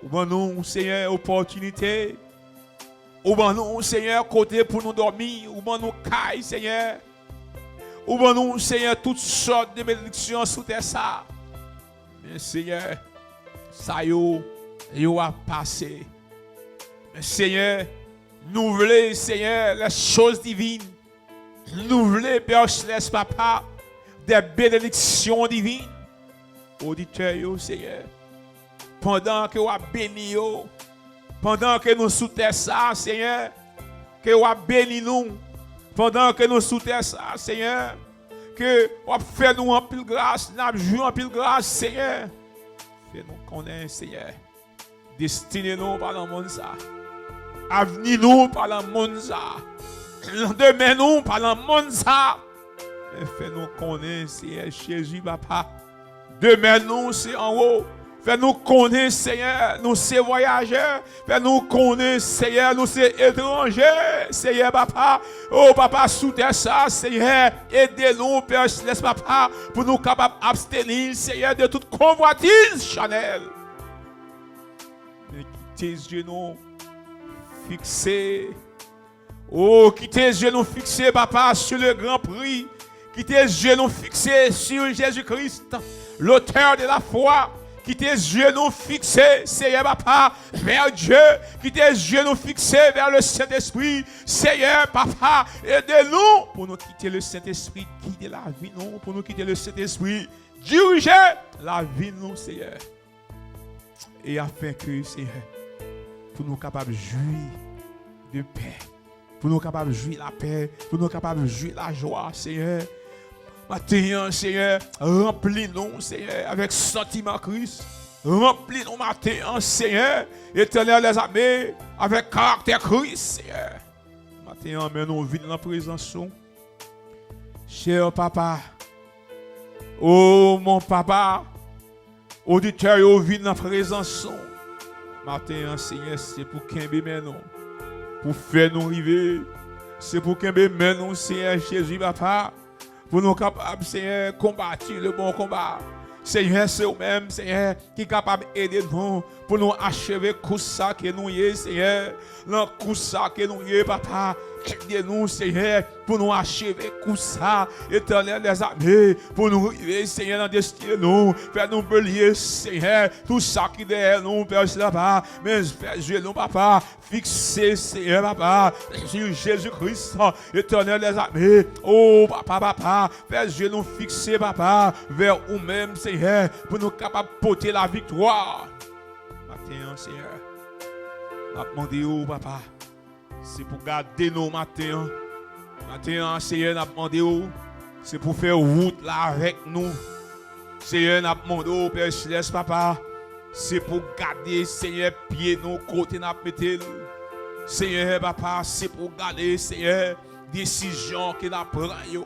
Ou ban nou, Senyè, opòtinite. Ou ban nou, Senyè, kote pou nou dòmi. Ou ban nou kay, Senyè. Ou ban nou, Senyè, tout sòt de benediksyon sou tè sa. Men, Senyè, sa yo, yo ap pase. Men, Senyè, nou vle, Senyè, les choses divines. Nou vle, Pè Selès, Papa, des bénédictions divines. Oditè yo, Senyè, pandan ke w ap beni yo, pandan ke nou sou tè sa, Senyè, ke w ap beni nou, pandan ke nou sou tè sa, Senyè, ke w ap fè nou anpil gras, n ap jwi anpil gras, Senyè. Fè nou konnen, Senyè, destine nou pa nan monn sa. Avni nou pa nan monn sa. Landemen nou pa nan monn sa. Men fè nou konnen, Senyè Jezi, Papa, demen nou se anwo. Fè nou konnen, Senyè, nou se vwayajè. Fè nou konnen, Senyè, nou se etranje, Senyè, Papa. O, Papa, sou tè sa, Senyè, ede nou, Pè Selès, Papa, pou nou kapab absteni, Senyè, de tout konvwatiz chanèl. Men kite zye nou fikse. O, kite zye nou fikse, Papa, sur le grand prix. Kite zye nou fikse sur Jésus-Christ, l'auteur de la foi. Kite zye nou fikse, Senyè Papa, vers Dieu. Kite zye nou fikse vers le Saint-Esprit. Senyè Papa, ede nou pou nou kite le Saint-Esprit gide lavi nou, pou nou kite le Saint-Esprit dirije lavi nou, Senyè. E afin ke, Senyè, pou nou kapab jwi de pè, pou nou kapab jwi lapè, pou nou kapab jwi lajwa, Senyè. Maten an, Senyè, ranpli nou, Senyè, avèk santiman Kris. Ranpli nou maten an, Senyè, Etènèl dèzame, avèk karaktè Kris, Senyè. Maten an, men nou vin nan prezans ou. Chè Papa, o mon Papa, oditè yo vin nan prezans ou. Maten an, Senyè, se pou kenbe men nou, pou fè nou rive. Se pou kenbe men nou, Senyè Jezi, Papa, pou nou kapab, Senyè, konbati le bon konba. Senyè, se ou menm, Senyè, ki kapab ede nou pou nou acheve kous sa ke nou ye, Senyè. Nan kous sa ke nou ye, Papa, ede nou, Senyè, pou nou acheve kous sa, Etènèl dèzame, pou nou rive, Senyè, nan destine nou. Fè nou bliye, Senyè, tout sa ki dèyè nou, Pè Selès, papa. Men fè zye nou, papa, fikse, Senyè, papa, sou Jezi Kris, Etènèl dèzame. O, papa, papa, fè zye nou fikse, papa, vè ou menm, Senyè, pou nou kapab pote laviktwa. Maten an, Senyè, n ap mande w, papa, se pou gade nou maten an. Maten an, Senyè, n ap mande w, se pou fè wout la avèk nou. Senyè, n ap mande w, Pè Selès, papa, se pou gade, Senyè, pye nou kote n ap mete l. Senyè, papa, se pou gade, Senyè, desizyon ke n ap pran yo.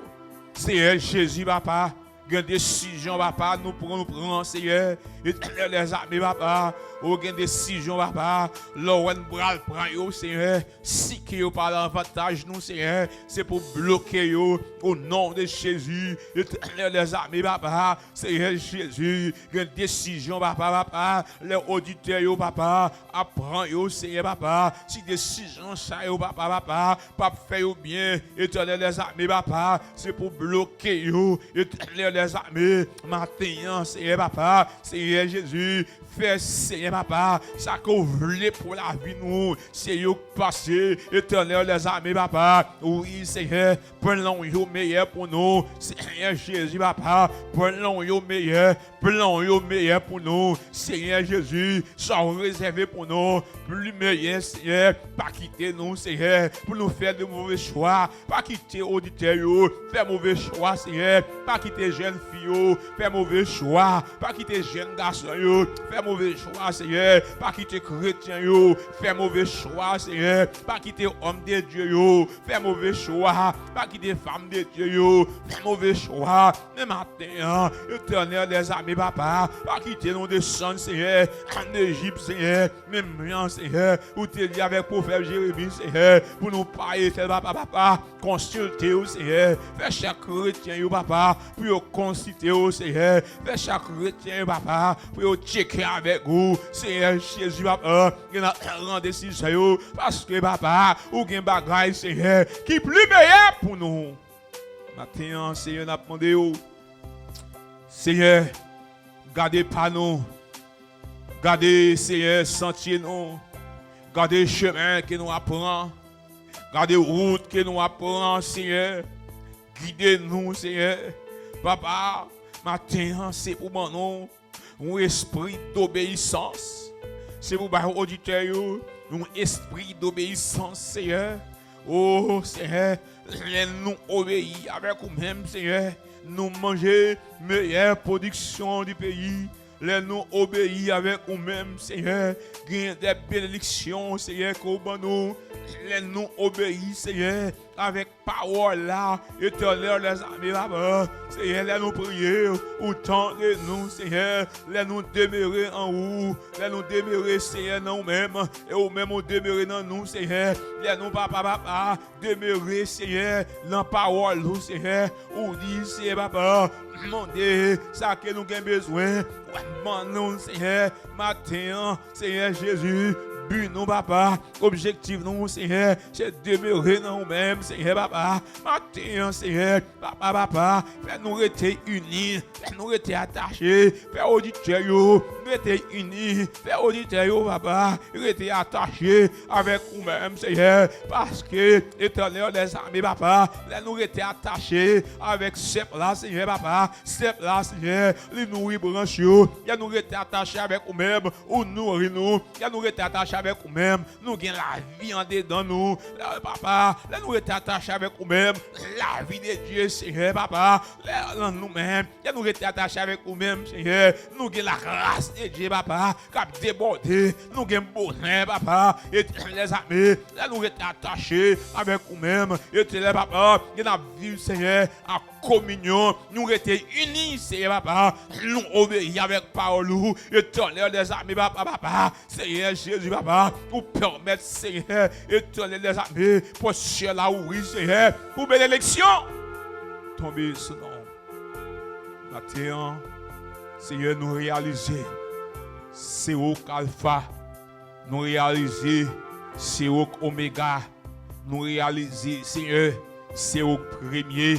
Senyè Jezi, papa, gen desizyon, papa, nou pran, nou pran, Senyè. Etènèl dèzame, papa, ou gen desizyon, papa, lè w wè n pral pran yo, Senyè, si ke yo pa lavantaj nou, Senyè, se pou bloke yo, o non de Jezi. Etènèl dèzame, papa, Senyè Jezi, gen desizyon, papa, papa, lè oditè yo, papa, ap pran yo, Senyè, papa, si desizyon sa yo, papa, papa, p ap fè yo byen, Etènèl dèzame, papa, se pou bloke yo, Etènèl dèzame, maten an, Senyè, papa, Senyè Jezi, fè, Senyè, papa, sa ke w vle pou lavi nou, se yo k pase, Etènèl dèzame, papa, wi, Senyè, plan w yo meyè pou nou, Senyè Jezi, papa, plan w yo meyè, plan w yo meyè pou nou, Senyè Jezi, sa w rezève pou nou, pli meyè, Senyè, pa kite nou, Senyè, pou nou fè de move chwa, pa kite oditè yo fè move chwa, Senyè, pa kite jèn fi yo fè move chwa, pa kite jèn gason yo fè move chwa, Senyè, pa kite kretyen yo fè move chwa, Senyè, pa kite òm de Dye yo fè move chwa, pa kite fanm de Dye yo fè move chwa, men maten an, Etènèl dèzame, papa, pa kite nou desann, Senyè, ann Ejip, Senyè, menm jan, Senyè, ou te di avèk pwofèt Jeremi, Senyè, pou nou pa etèl, papa, papa, konsilte w, Senyè, fè chak kretyen yo, papa, pou yo konsilte w, Senyè, fè chak kretyen yo, papa, pou yo tcheke avèk ou, Senyè Jezi, papa, gen nan rande sijè yo, paske, papa, ou gen bagay, Senyè, ki pli meyè pou nou. Maten an, Senyè, n ap mande w, Senyè, gade pa nou, gade, Senyè, santye nou, gade chemen ke nou ap pran, gade wout ke nou ap pran, Senyè, gide nou, Senyè. Papa, maten an, se pou ban nou yon espri dobeyisans. Se pou bay oditè yo yon espri dobeyisans, Senyè. O Senyè, lè nou obeyi avèk ou menm, Senyè, nou manje meyè pwodiksyon di peyi. Lè nou obeyi avèk ou menm, Senyè, gen de benediksyon, Senyè, ke w ban nou. Lè nou obeyi, Senyè, avèk pawòl la, Etènèl dèzame, papa. Senyè, lè nou priye, ou tande nou, Senyè. Lè nou demere an ou, lè nou demere, Senyè, nan ou menm, e ou menm ou demere nan nou, Senyè. Lè nou, papa, papa, demere, Senyè, nan pawòl ou, Senyè. Ou di, Senyè, papa, mande sa ke nou gen bezwen, w ap ban nou, Senyè, maten an, Senyè Jezi, bi nou, papa, objektif nou, Senyè, se demere nan ou menm, Senyè, papa, maten an, Senyè, papa, papa, fè nou rete ini, fè nou rete atache, fè oditè yo rete ini, fè oditè yo, papa, rete atache avèk ou menm, Senyè, paske, Etènèl dèzame, papa, lè nou rete atache avèk sèp la, Senyè, papa, sèp la, Senyè, li nouri branch yo, lè nou rete atache avèk ou menm, ou nouri nou, lè nou rete atache avèk ou menm, nou gen lavi andedan nou, lè, papa, lè nou rete atache avèk ou menm, lavi de Dye, Senyè, papa, lè nan nou menm, lè nou rete atache avèk ou menm, Senyè, nou gen lagras de Dye, papa, k ap debòde, nou gen bonè, papa, Etènèl dèzame, lè nou rete atache avèk ou menm, Etènèl, papa, gen n ap viv, Senyè, ak kominyon, nou rete ini, Senyè, papa, nou obeyi avèk pawòl ou, Etènèl dèzame, papa, papa, Senyè Jezi, papa, ou pèmèt, Senyè, Etènèl dèzame, pòt syèl la ouvri, Senyè, pou benediksyon tonbe sou nou. Maten an, Senyè, nou reyalize se ou k Alfa, nou reyalize se ou k Omega, Nou reyalize, Senyè, se ou k premye.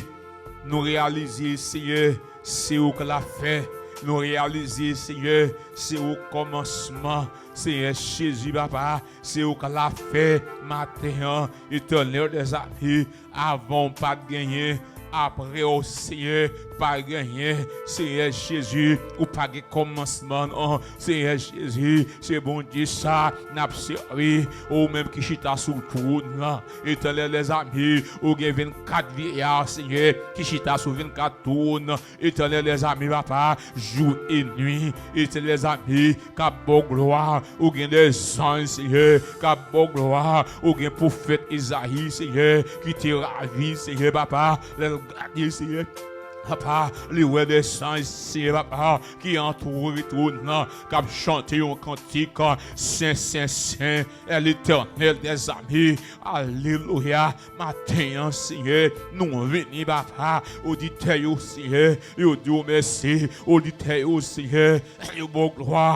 Nou reyalize, Senyè, se ou k lafè. Nou reyalize, Senyè, se ou k kòmansman. Senyè Jezi, papa, se ou k lafè maten an. Etènèl dèzame, avan w pa t genyen, apre w, Senyè, pa genyen. Senyè Jezi, ou pa gen kòmansman, non. Senyè Jezi, se Bondye sa n ap sèvi, ou menm ki chita sou twòn nan. Etènèl dèzame, ou gen vennkat vyeya, Senyè, ki chita sou vennkat twòn. Etènèl dèzame, papa, jou e nwi. Etènèl dèzame, k ap ba w glwa. Ou gen dèzanj, Senyè, k ap ba w glwa. Ou gen pwofèt Ezayi, Senyè, ki te ravi, Senyè, papa, lè l gade, Senyè, papa, li wè dèzanj, Senyè, papa, ki antoure twòn nan, k ap chante yon kantik, Sen, sen, sen, è Letènèl dèzame. Alelouya. Maten an, Senyè, nou vini, papa. Oditè yo, Senyè, yo di w mèsi. Oditè yo, Senyè, yo ba w glwa,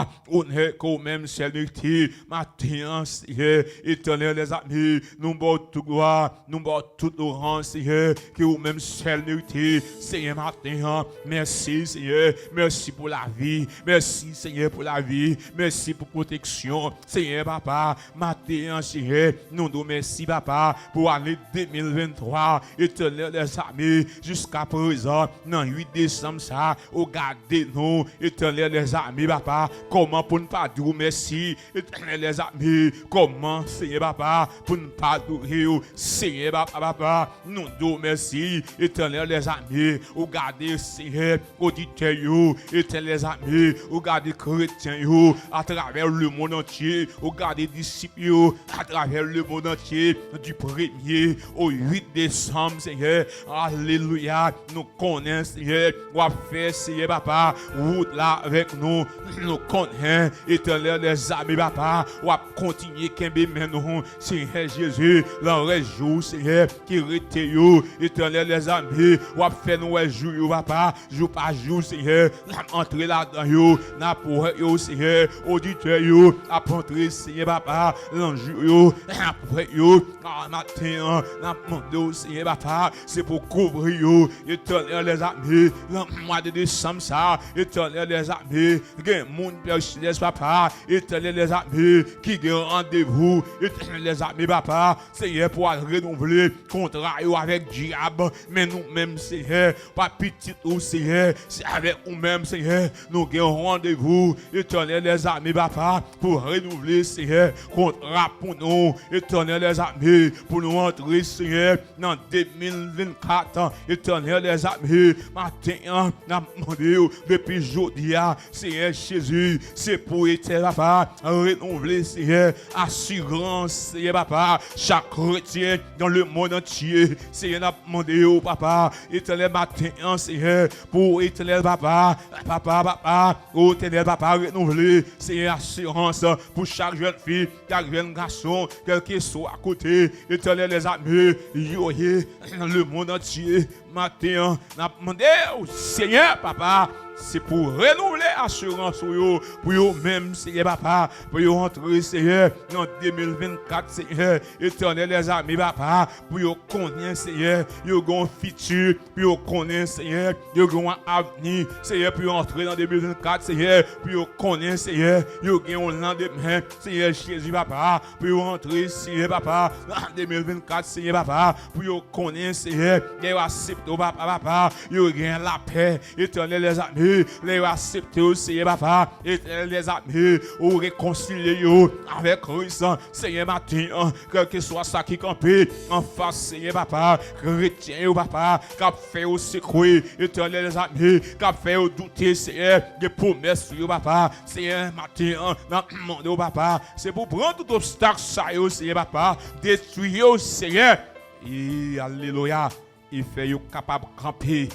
onè ke ou menm sèl merite. Maten an, Senyè, Etènèl dèzame, nou ba w tout glwa, nou ba w tout lwanj, Senyè, ke ou menm sèl merite. Senyè, maten an, mèsi, Senyè, mèsi pou lavi. Mèsi, Senyè, pou lavi. Mèsi pou pwoteksyon. Senyè, papa, maten an, Senyè, nou di w mèsi, papa, pou ane de mil venntwa, Etènèl dèzame, jiska prezan, nan uit desanm sa, ou gade nou, Etènèl dèzame, papa, kòman pou n pa di w mèsi, Etènèl dèzame, kòman, Senyè, papa, pou n pa adore w, Senyè, papa, papa, nou di w mèsi, Etènèl dèzame, ou gade, Senyè, oditè yo, Etènèl dèzame, ou gade kretyen yo atravè lemonn antye, ou gade disip yo atravè lemonn antye, di premye o uit desanm, Senyè. Alelouya. Nou konnen, Senyè, w ap fè, Senyè, papa, wout la avèk nou. Nou konnen, Etènèl dèzame, papa, w ap kontinye kenbe men nou, Senyè Jezi, nan rès jou, Senyè, ki rete yo, Etènèl dèzame, w ap fè nou wè jou yo, papa, jou pa jou, Senyè, n ap antre ladan yo, n ap wè yo, Senyè, oditè yo ap antre, Senyè, papa, nan jou yo, n ap wè yo, a, maten an, n ap mande w, Senyè, papa, se pou kouvri yo, Etènèl dèzame, nan mwa de desanm sa, Etènèl dèzame, gen moun, Pè Selès, papa, Etènèl dèzame, ki gen randevou, Etènèl dèzame, papa, Senyè, pou al renouvle kontra yo avèk dyab. Men nou menm, Senyè, pa pitit ou, Senyè, se avèk ou menm, Senyè, nou gen yon randevou, Etènèl dèzame, papa, pou renouvle, Senyè, kontra pou nou, Etènèl dèzame, pou nou antre, Senyè, nan de mil vennkat, Etènèl dèzame, maten an, n ap mande w, depi jodi a, Senyè Jezi, se pou Etènèl, papa, renouvle, Senyè, asirans, Senyè, papa, chak kretyen nan lemonn antye, Senyè, n ap mande w, papa, Etènèl, maten an, Senyè, pou Etènèl, papa, papa, papa, o Etènèl, papa, renouvle, Senyè, asirans pou chak jèn fi, chak jèn gason, kèlkeswa kote, Etènèl dèzame, yo ye, nan lemonn antye, maten an, n ap mande w, Senyè, papa, se pou renouvle asirans ou yo, pou yo menm, Senyè, papa, pou yo antre, Senyè, nan de mil vennkat, Senyè, Etènèl dèzame, papa, pou yo konnen, Senyè, yo gen yon fiti, pou yo konnen, Senyè, yo gen yon avni, Senyè, pou yo antre nan de mil vennkat, Senyè, pou yo konnen, Senyè, yo gen yon landemen, Senyè Jezi, papa, pou yo antre, Senyè, papa, nan de mil vennkat, Senyè, papa, pou yo konnen, Senyè, lè yo aksepte w, papa, papa, yo gen lapè, Etènèl dèzame, lè yo aksepte w, Senyè, papa, Etènèl dèzame, ou rekonsilye yo avèk Kris, Senyè, maten an, kèlkeswa sa ki kanpe anfas, Senyè, papa, kretyen yo, papa, k ap fè yo sekwe, Etènèl dèzame, k ap fè yo doute, Senyè, de pwomès yo, papa, Senyè, maten an, n ap mande w, papa, se pou pran tout obstak sa yo, Senyè, papa, detwi yo, Senyè. E, alelouya. E fè yo kapab kanpe.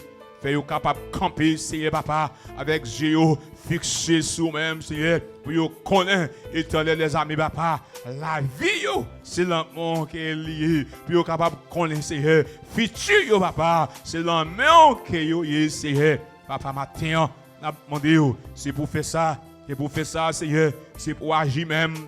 Fè yo kapab kanpe, Senyè, papa, avèk je yo fikse sou ou menm, Senyè, pou yo konnen, Etènèl dèzame, papa, lavi yo, se nan men w ke li ye, pou yo kapab konnen, Senyè, fiti yo, papa, se nan men w ke yo ye, Senyè. Papa, maten an, n ap mande w, se pou fè sa, se pou fè sa, Senyè, se pou aji menm,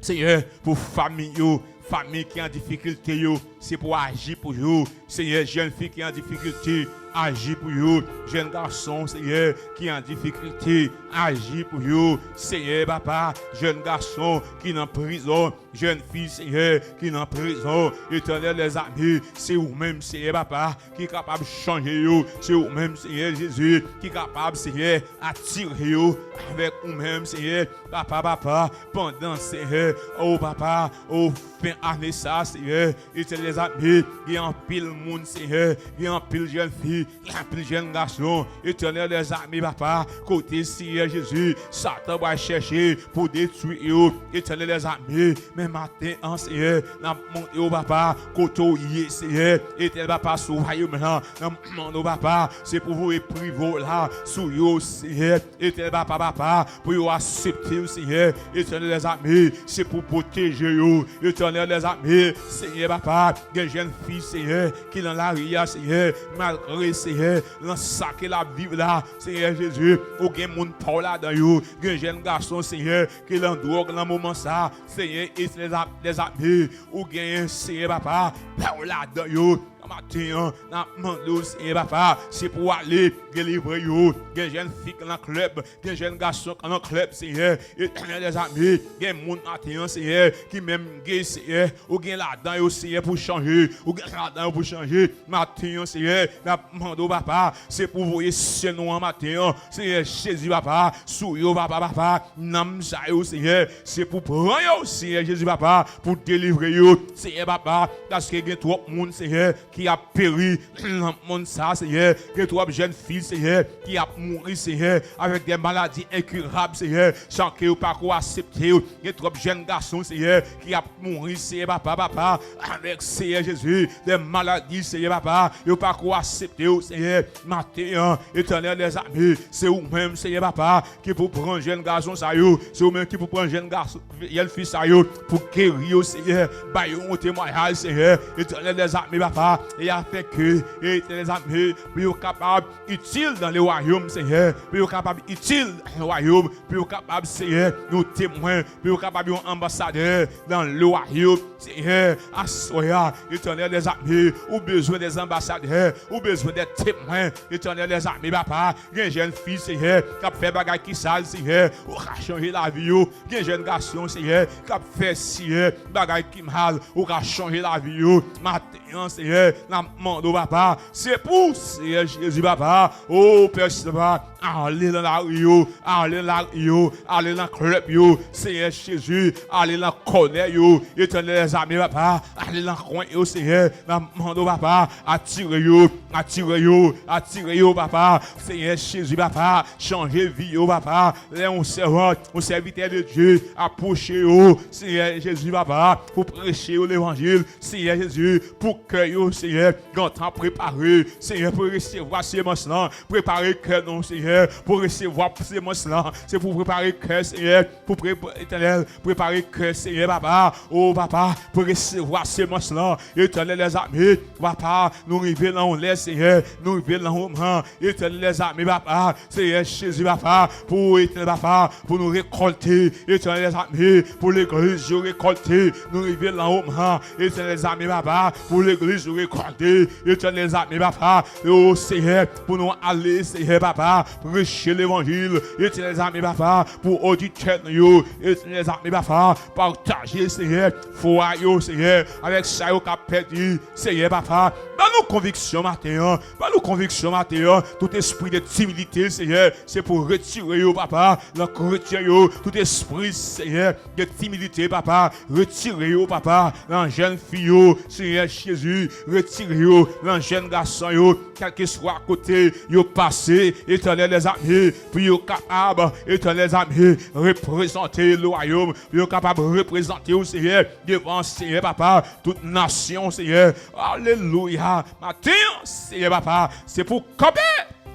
Senyè, pou fanmi yo, Fanmi ki an difikilte yo, se pou aji pou yo. Senyè, jèn fi ki an difikilte, aji pou yo. Jèn gason, Senyè, ki an difikilte, aji pou yo. Senyè, papa, jèn gason ki nan prizon, jèn fi, Senyè, ki nan prizon. Etènèl dèzame, se ou menm, Senyè, papa, ki kapab chanje yo. Se ou menm, Senyè Jezi, ki kapab, Senyè, atire yo avèk ou menm, Senyè. Papa, papa, pandan, Senyè, o papa, o fen ane sa, Senyè, Etènèl dèzame, gen anpil moun, Senyè, gen anpil jèn fi, gen anpil jèn gason, Etènèl dèzame, papa, kote, Senyè Jezi, Satan pral chèche pou detwi yo, Etènèl dèzame, men maten an, Senyè, n ap mande w, papa, kote w ye, Senyè, Etènèl, papa, sou wayòm lan, n ap mande w, papa, se pou voye prive w la sou yo, Senyè, Etènèl, papa, papa, pou yo aksepte w, Senyè, Etènèl dèzame, se pou pwoteje yo, Etènèl dèzame, Senyè, papa, gen jèn fi, Senyè, ki nan lari a, Senyè, malgre, Senyè, nan sa ke l ap viv la, Senyè Jezi, ou gen moun pa w ladan yo, gen jèn gason, Senyè, ki nan dwòg nan moman sa, Senyè, Etènèl dèzame, ou genyen, Senyè, papa, pa w ladan yo, nan maten an, n ap mande w, Senyè, papa, se pou w ale, delivre yo, gen jèn fi k nan klèb, gen jèn gason k nan klèb, Senyè, Etènèl dèzame, gen moun maten an, Senyè, ki menm gen, Senyè, ou gen ladan yo, Senyè, pou chanje, ou gen ladan yo pou chanje, maten an, Senyè, n ap mande w, papa, se pou voye syèl nou an maten an, Senyè Jezi, papa, sou yo, papa, papa, nanm sa yo, Senyè, se pou pran yo, Senyè Jezi, papa, pou delivre yo, Senyè, papa, paske gen twòp moun, Senyè, ki ap peri nan mond sa, Senyè. Gen twòp jèn fi, Senyè, ki ap mouri, Senyè, avèk de maladi enkirab, Senyè, san ke yo pa ko aksepte yo. Gen twòp jèn gason, Senyè, ki ap mouri, Senyè, papa, papa, avèk, Senyè Jezi, de maladi, Senyè, papa, yo pa ko aksepte yo, Senyè. Maten an, Etènèl dèzame, se ou menm, Senyè, papa, ki pou pran jèn gason sa yo, se ou menm ki pou pran jèn gason, jèn fi sa yo, pou geri yo, Senyè, ba yo yon temwayaj, Senyè, Etènèl dèzame, papa, e afin ke, Etènèl dèzame, pou yo kapab itil dans le royaume, Senyè, pou yo kapab itil dans le royaume, pou yo kapab, Senyè, yon temwen, pou yo kapab yon anbasadè dans le royaume, Senyè, aswè a, Etènèl dèzame, ou bezwen de anbasadè, ou bezwen de temwen, Etènèl dèzame, papa, gen jèn fi, Senyè, k ap fè bagay ki sal, Senyè, ou ka chanje lavi yo. Gen jèn gason, Senyè, k ap fè, Senyè, bagay ki mal, ou ka chanje lavi yo. Maten an, Senyè, n ap mande w, papa, se pou, Senyè Jezi, papa, o Pè Seba, ale nan lari yo, ale nan lari yo, ale nan klèb yo, Senyè Jezi, ale nan kònè yo, Etènèl dèzame, papa, ale nan kwen yo, Senyè, n ap mande w, papa, atire yo, atire yo, atire yo, papa, Senyè Jezi, papa, chanje vi yo, papa, lè yon sèvant, yon sèvitè de Dye apwoche yo, Senyè Jezi, papa, pou preche yo levanjil, Senyè Jezi, pou kè yo, Senyè, gentan prepare, Senyè, pou resevwa semans lan, prepare kè nou, Senyè, pou resevwa semans lan, se pou prepare kè, Senyè, pou pre-, Etènèl, prepare kè, Senyè, papa, o papa, pou resevwa semans lan, Etènèl dèzame, papa, nou rive nan yon lè, Senyè, nou rive nan yon moman, Etènèl dèzame, papa, Senyè Jezi, papa, pou Etènèl, papa, pou nou rekòlte, Etènèl dèzame, pou legliz yo rekòlte, nou rive nan yon moman, Etènèl dèzame, papa, pou legliz yo rekòlte, Etènèl dèzame, papa, o Senyè, pou nou ale, Senyè, papa, preche levanjil, Etènèl dèzame, papa, pou oditè nou yo, Etènèl dèzame, papa, pataje, Senyè, fwa yo, Senyè, avèk sa yo k ap pèdi, Senyè, papa, ban nou konviksyon maten an, ban nou konviksyon maten an, tout espri de timidite, Senyè, se pou retire yo, papa, nan kretyen yo, tout espri, Senyè, de timidite, papa, retire yo, papa, nan jèn fi yo, Senyè Jezi, retire yo, nan jèn gason yo, kèlkeswa kote yo pase, Etènèl dèzame, pou yo kapab, Etènèl dèzame, reprezante lwayòm, pou yo kapab reprezante w, Senyè, devan Senyè, papa, tout nasyon, Senyè. Alelouya. Maten an, Senyè, papa, se pou kanpe,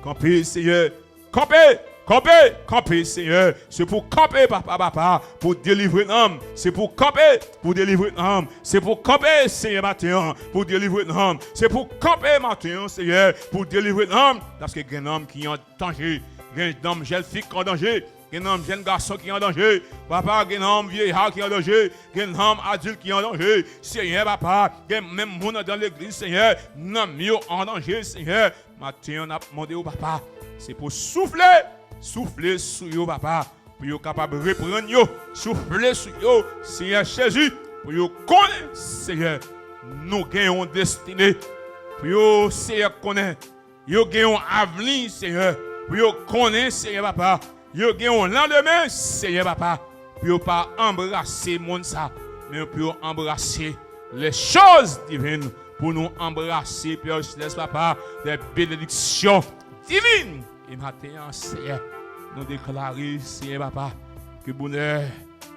kanpe, Senyè. Kanpe, kanpe, kanpe, Senyè. Se pou kanpe, papa, papa, pou delivre nanm. Se pou kanpe, pou delivre nanm. Se pou kanpe, Senyè, maten an, pou delivre nanm. Se pou kanpe maten an, Senyè, pou delivre nanm. Paske gen nanm ki an danje. Gen nanm jèn fi ki an danje. Gen nanm jèn gason ki an danje, papa, gen nanm vyeya ki an danje, gen nanm adilt ki an danje, Senyè, papa, gen menm moun anndan legliz, Senyè, nanm yo an danje, Senyè. Maten an, n ap mande w, papa, se pou soufle, soufle sou yo, papa, pou yo kapab reprann yo, soufle sou yo, Senyè Jezi, pou yo konnen, Senyè, nou gen yon destine, pou yo, Senyè, konnen yo gen yon avni, Senyè, pou yo konnen, Senyè, papa, yo gen yon landemen, Senyè, papa, pou yo pa anbrase monn sa, men pou yo anbrase les choses divines, pou nou anbrase, Pè Selès, papa, des bénédictions divines. E maten an, Senyè, nou deklare, Senyè, papa, ke bonè,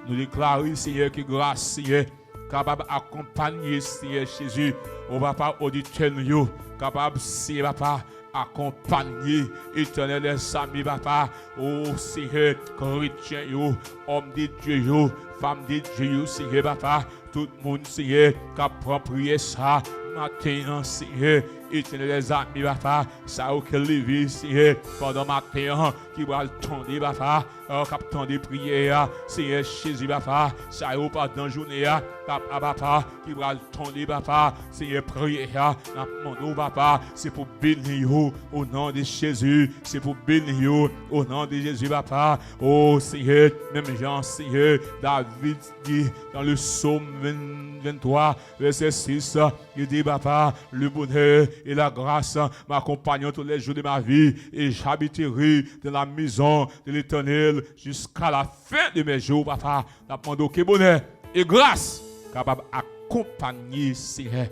nou deklare, Senyè, ke gras, Senyè, kapab akonpanye, Senyè Jezi, o papa, oditè nou yo, kapab, Senyè, papa, akonpanye, Etènèl dèzame, papa, o Senyè, kretyen yo, òm de Dye yo, fanm de Dye yo, Senyè, papa, tout moun, Senyè, k ap pran priyè sa, maten an, Senyè, Etènèl dèzame, papa, sa yo ki leve, Senyè, pandan maten an, ki pral tande, papa, k ap tande priyè a, Senyè Jezi, papa, sa yo pandan jounen a, papa, papa, ki pral tande, papa, Senyè, priyè a, n ap mande w, papa, se pou beni yo, o non de Jezi, se pou beni yo, o non de Jezi, papa, o Senyè, menm jan, Senyè, David di, dans le psaume vingt, vingt-trois, verset six, il dit, papa, le bonheur et la grâce m'accompagneront tous les jours de ma vie, et j'habiterai dans la maison de l'Éternel jusqu'à la fin de mes jours, papa. N ap mande w ke bonè e gras kapab akonpanye, Senyè.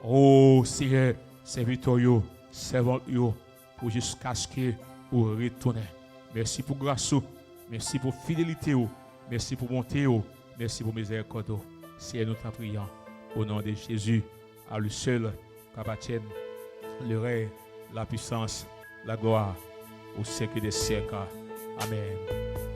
O Senyè, sèvitè w yo, sèvant w yo, pou jiskaske ou retounen. Mèsi pou gras ou, mèsi pou fidelite w, mèsi pou bonte w, mèsi pou mizèrikòd ou. Senyè, nou t an priyan, o non de Jezi, à lui seul qu'appartiennent le règne, la puissance, la gloire au siècle des siècles. Amèn.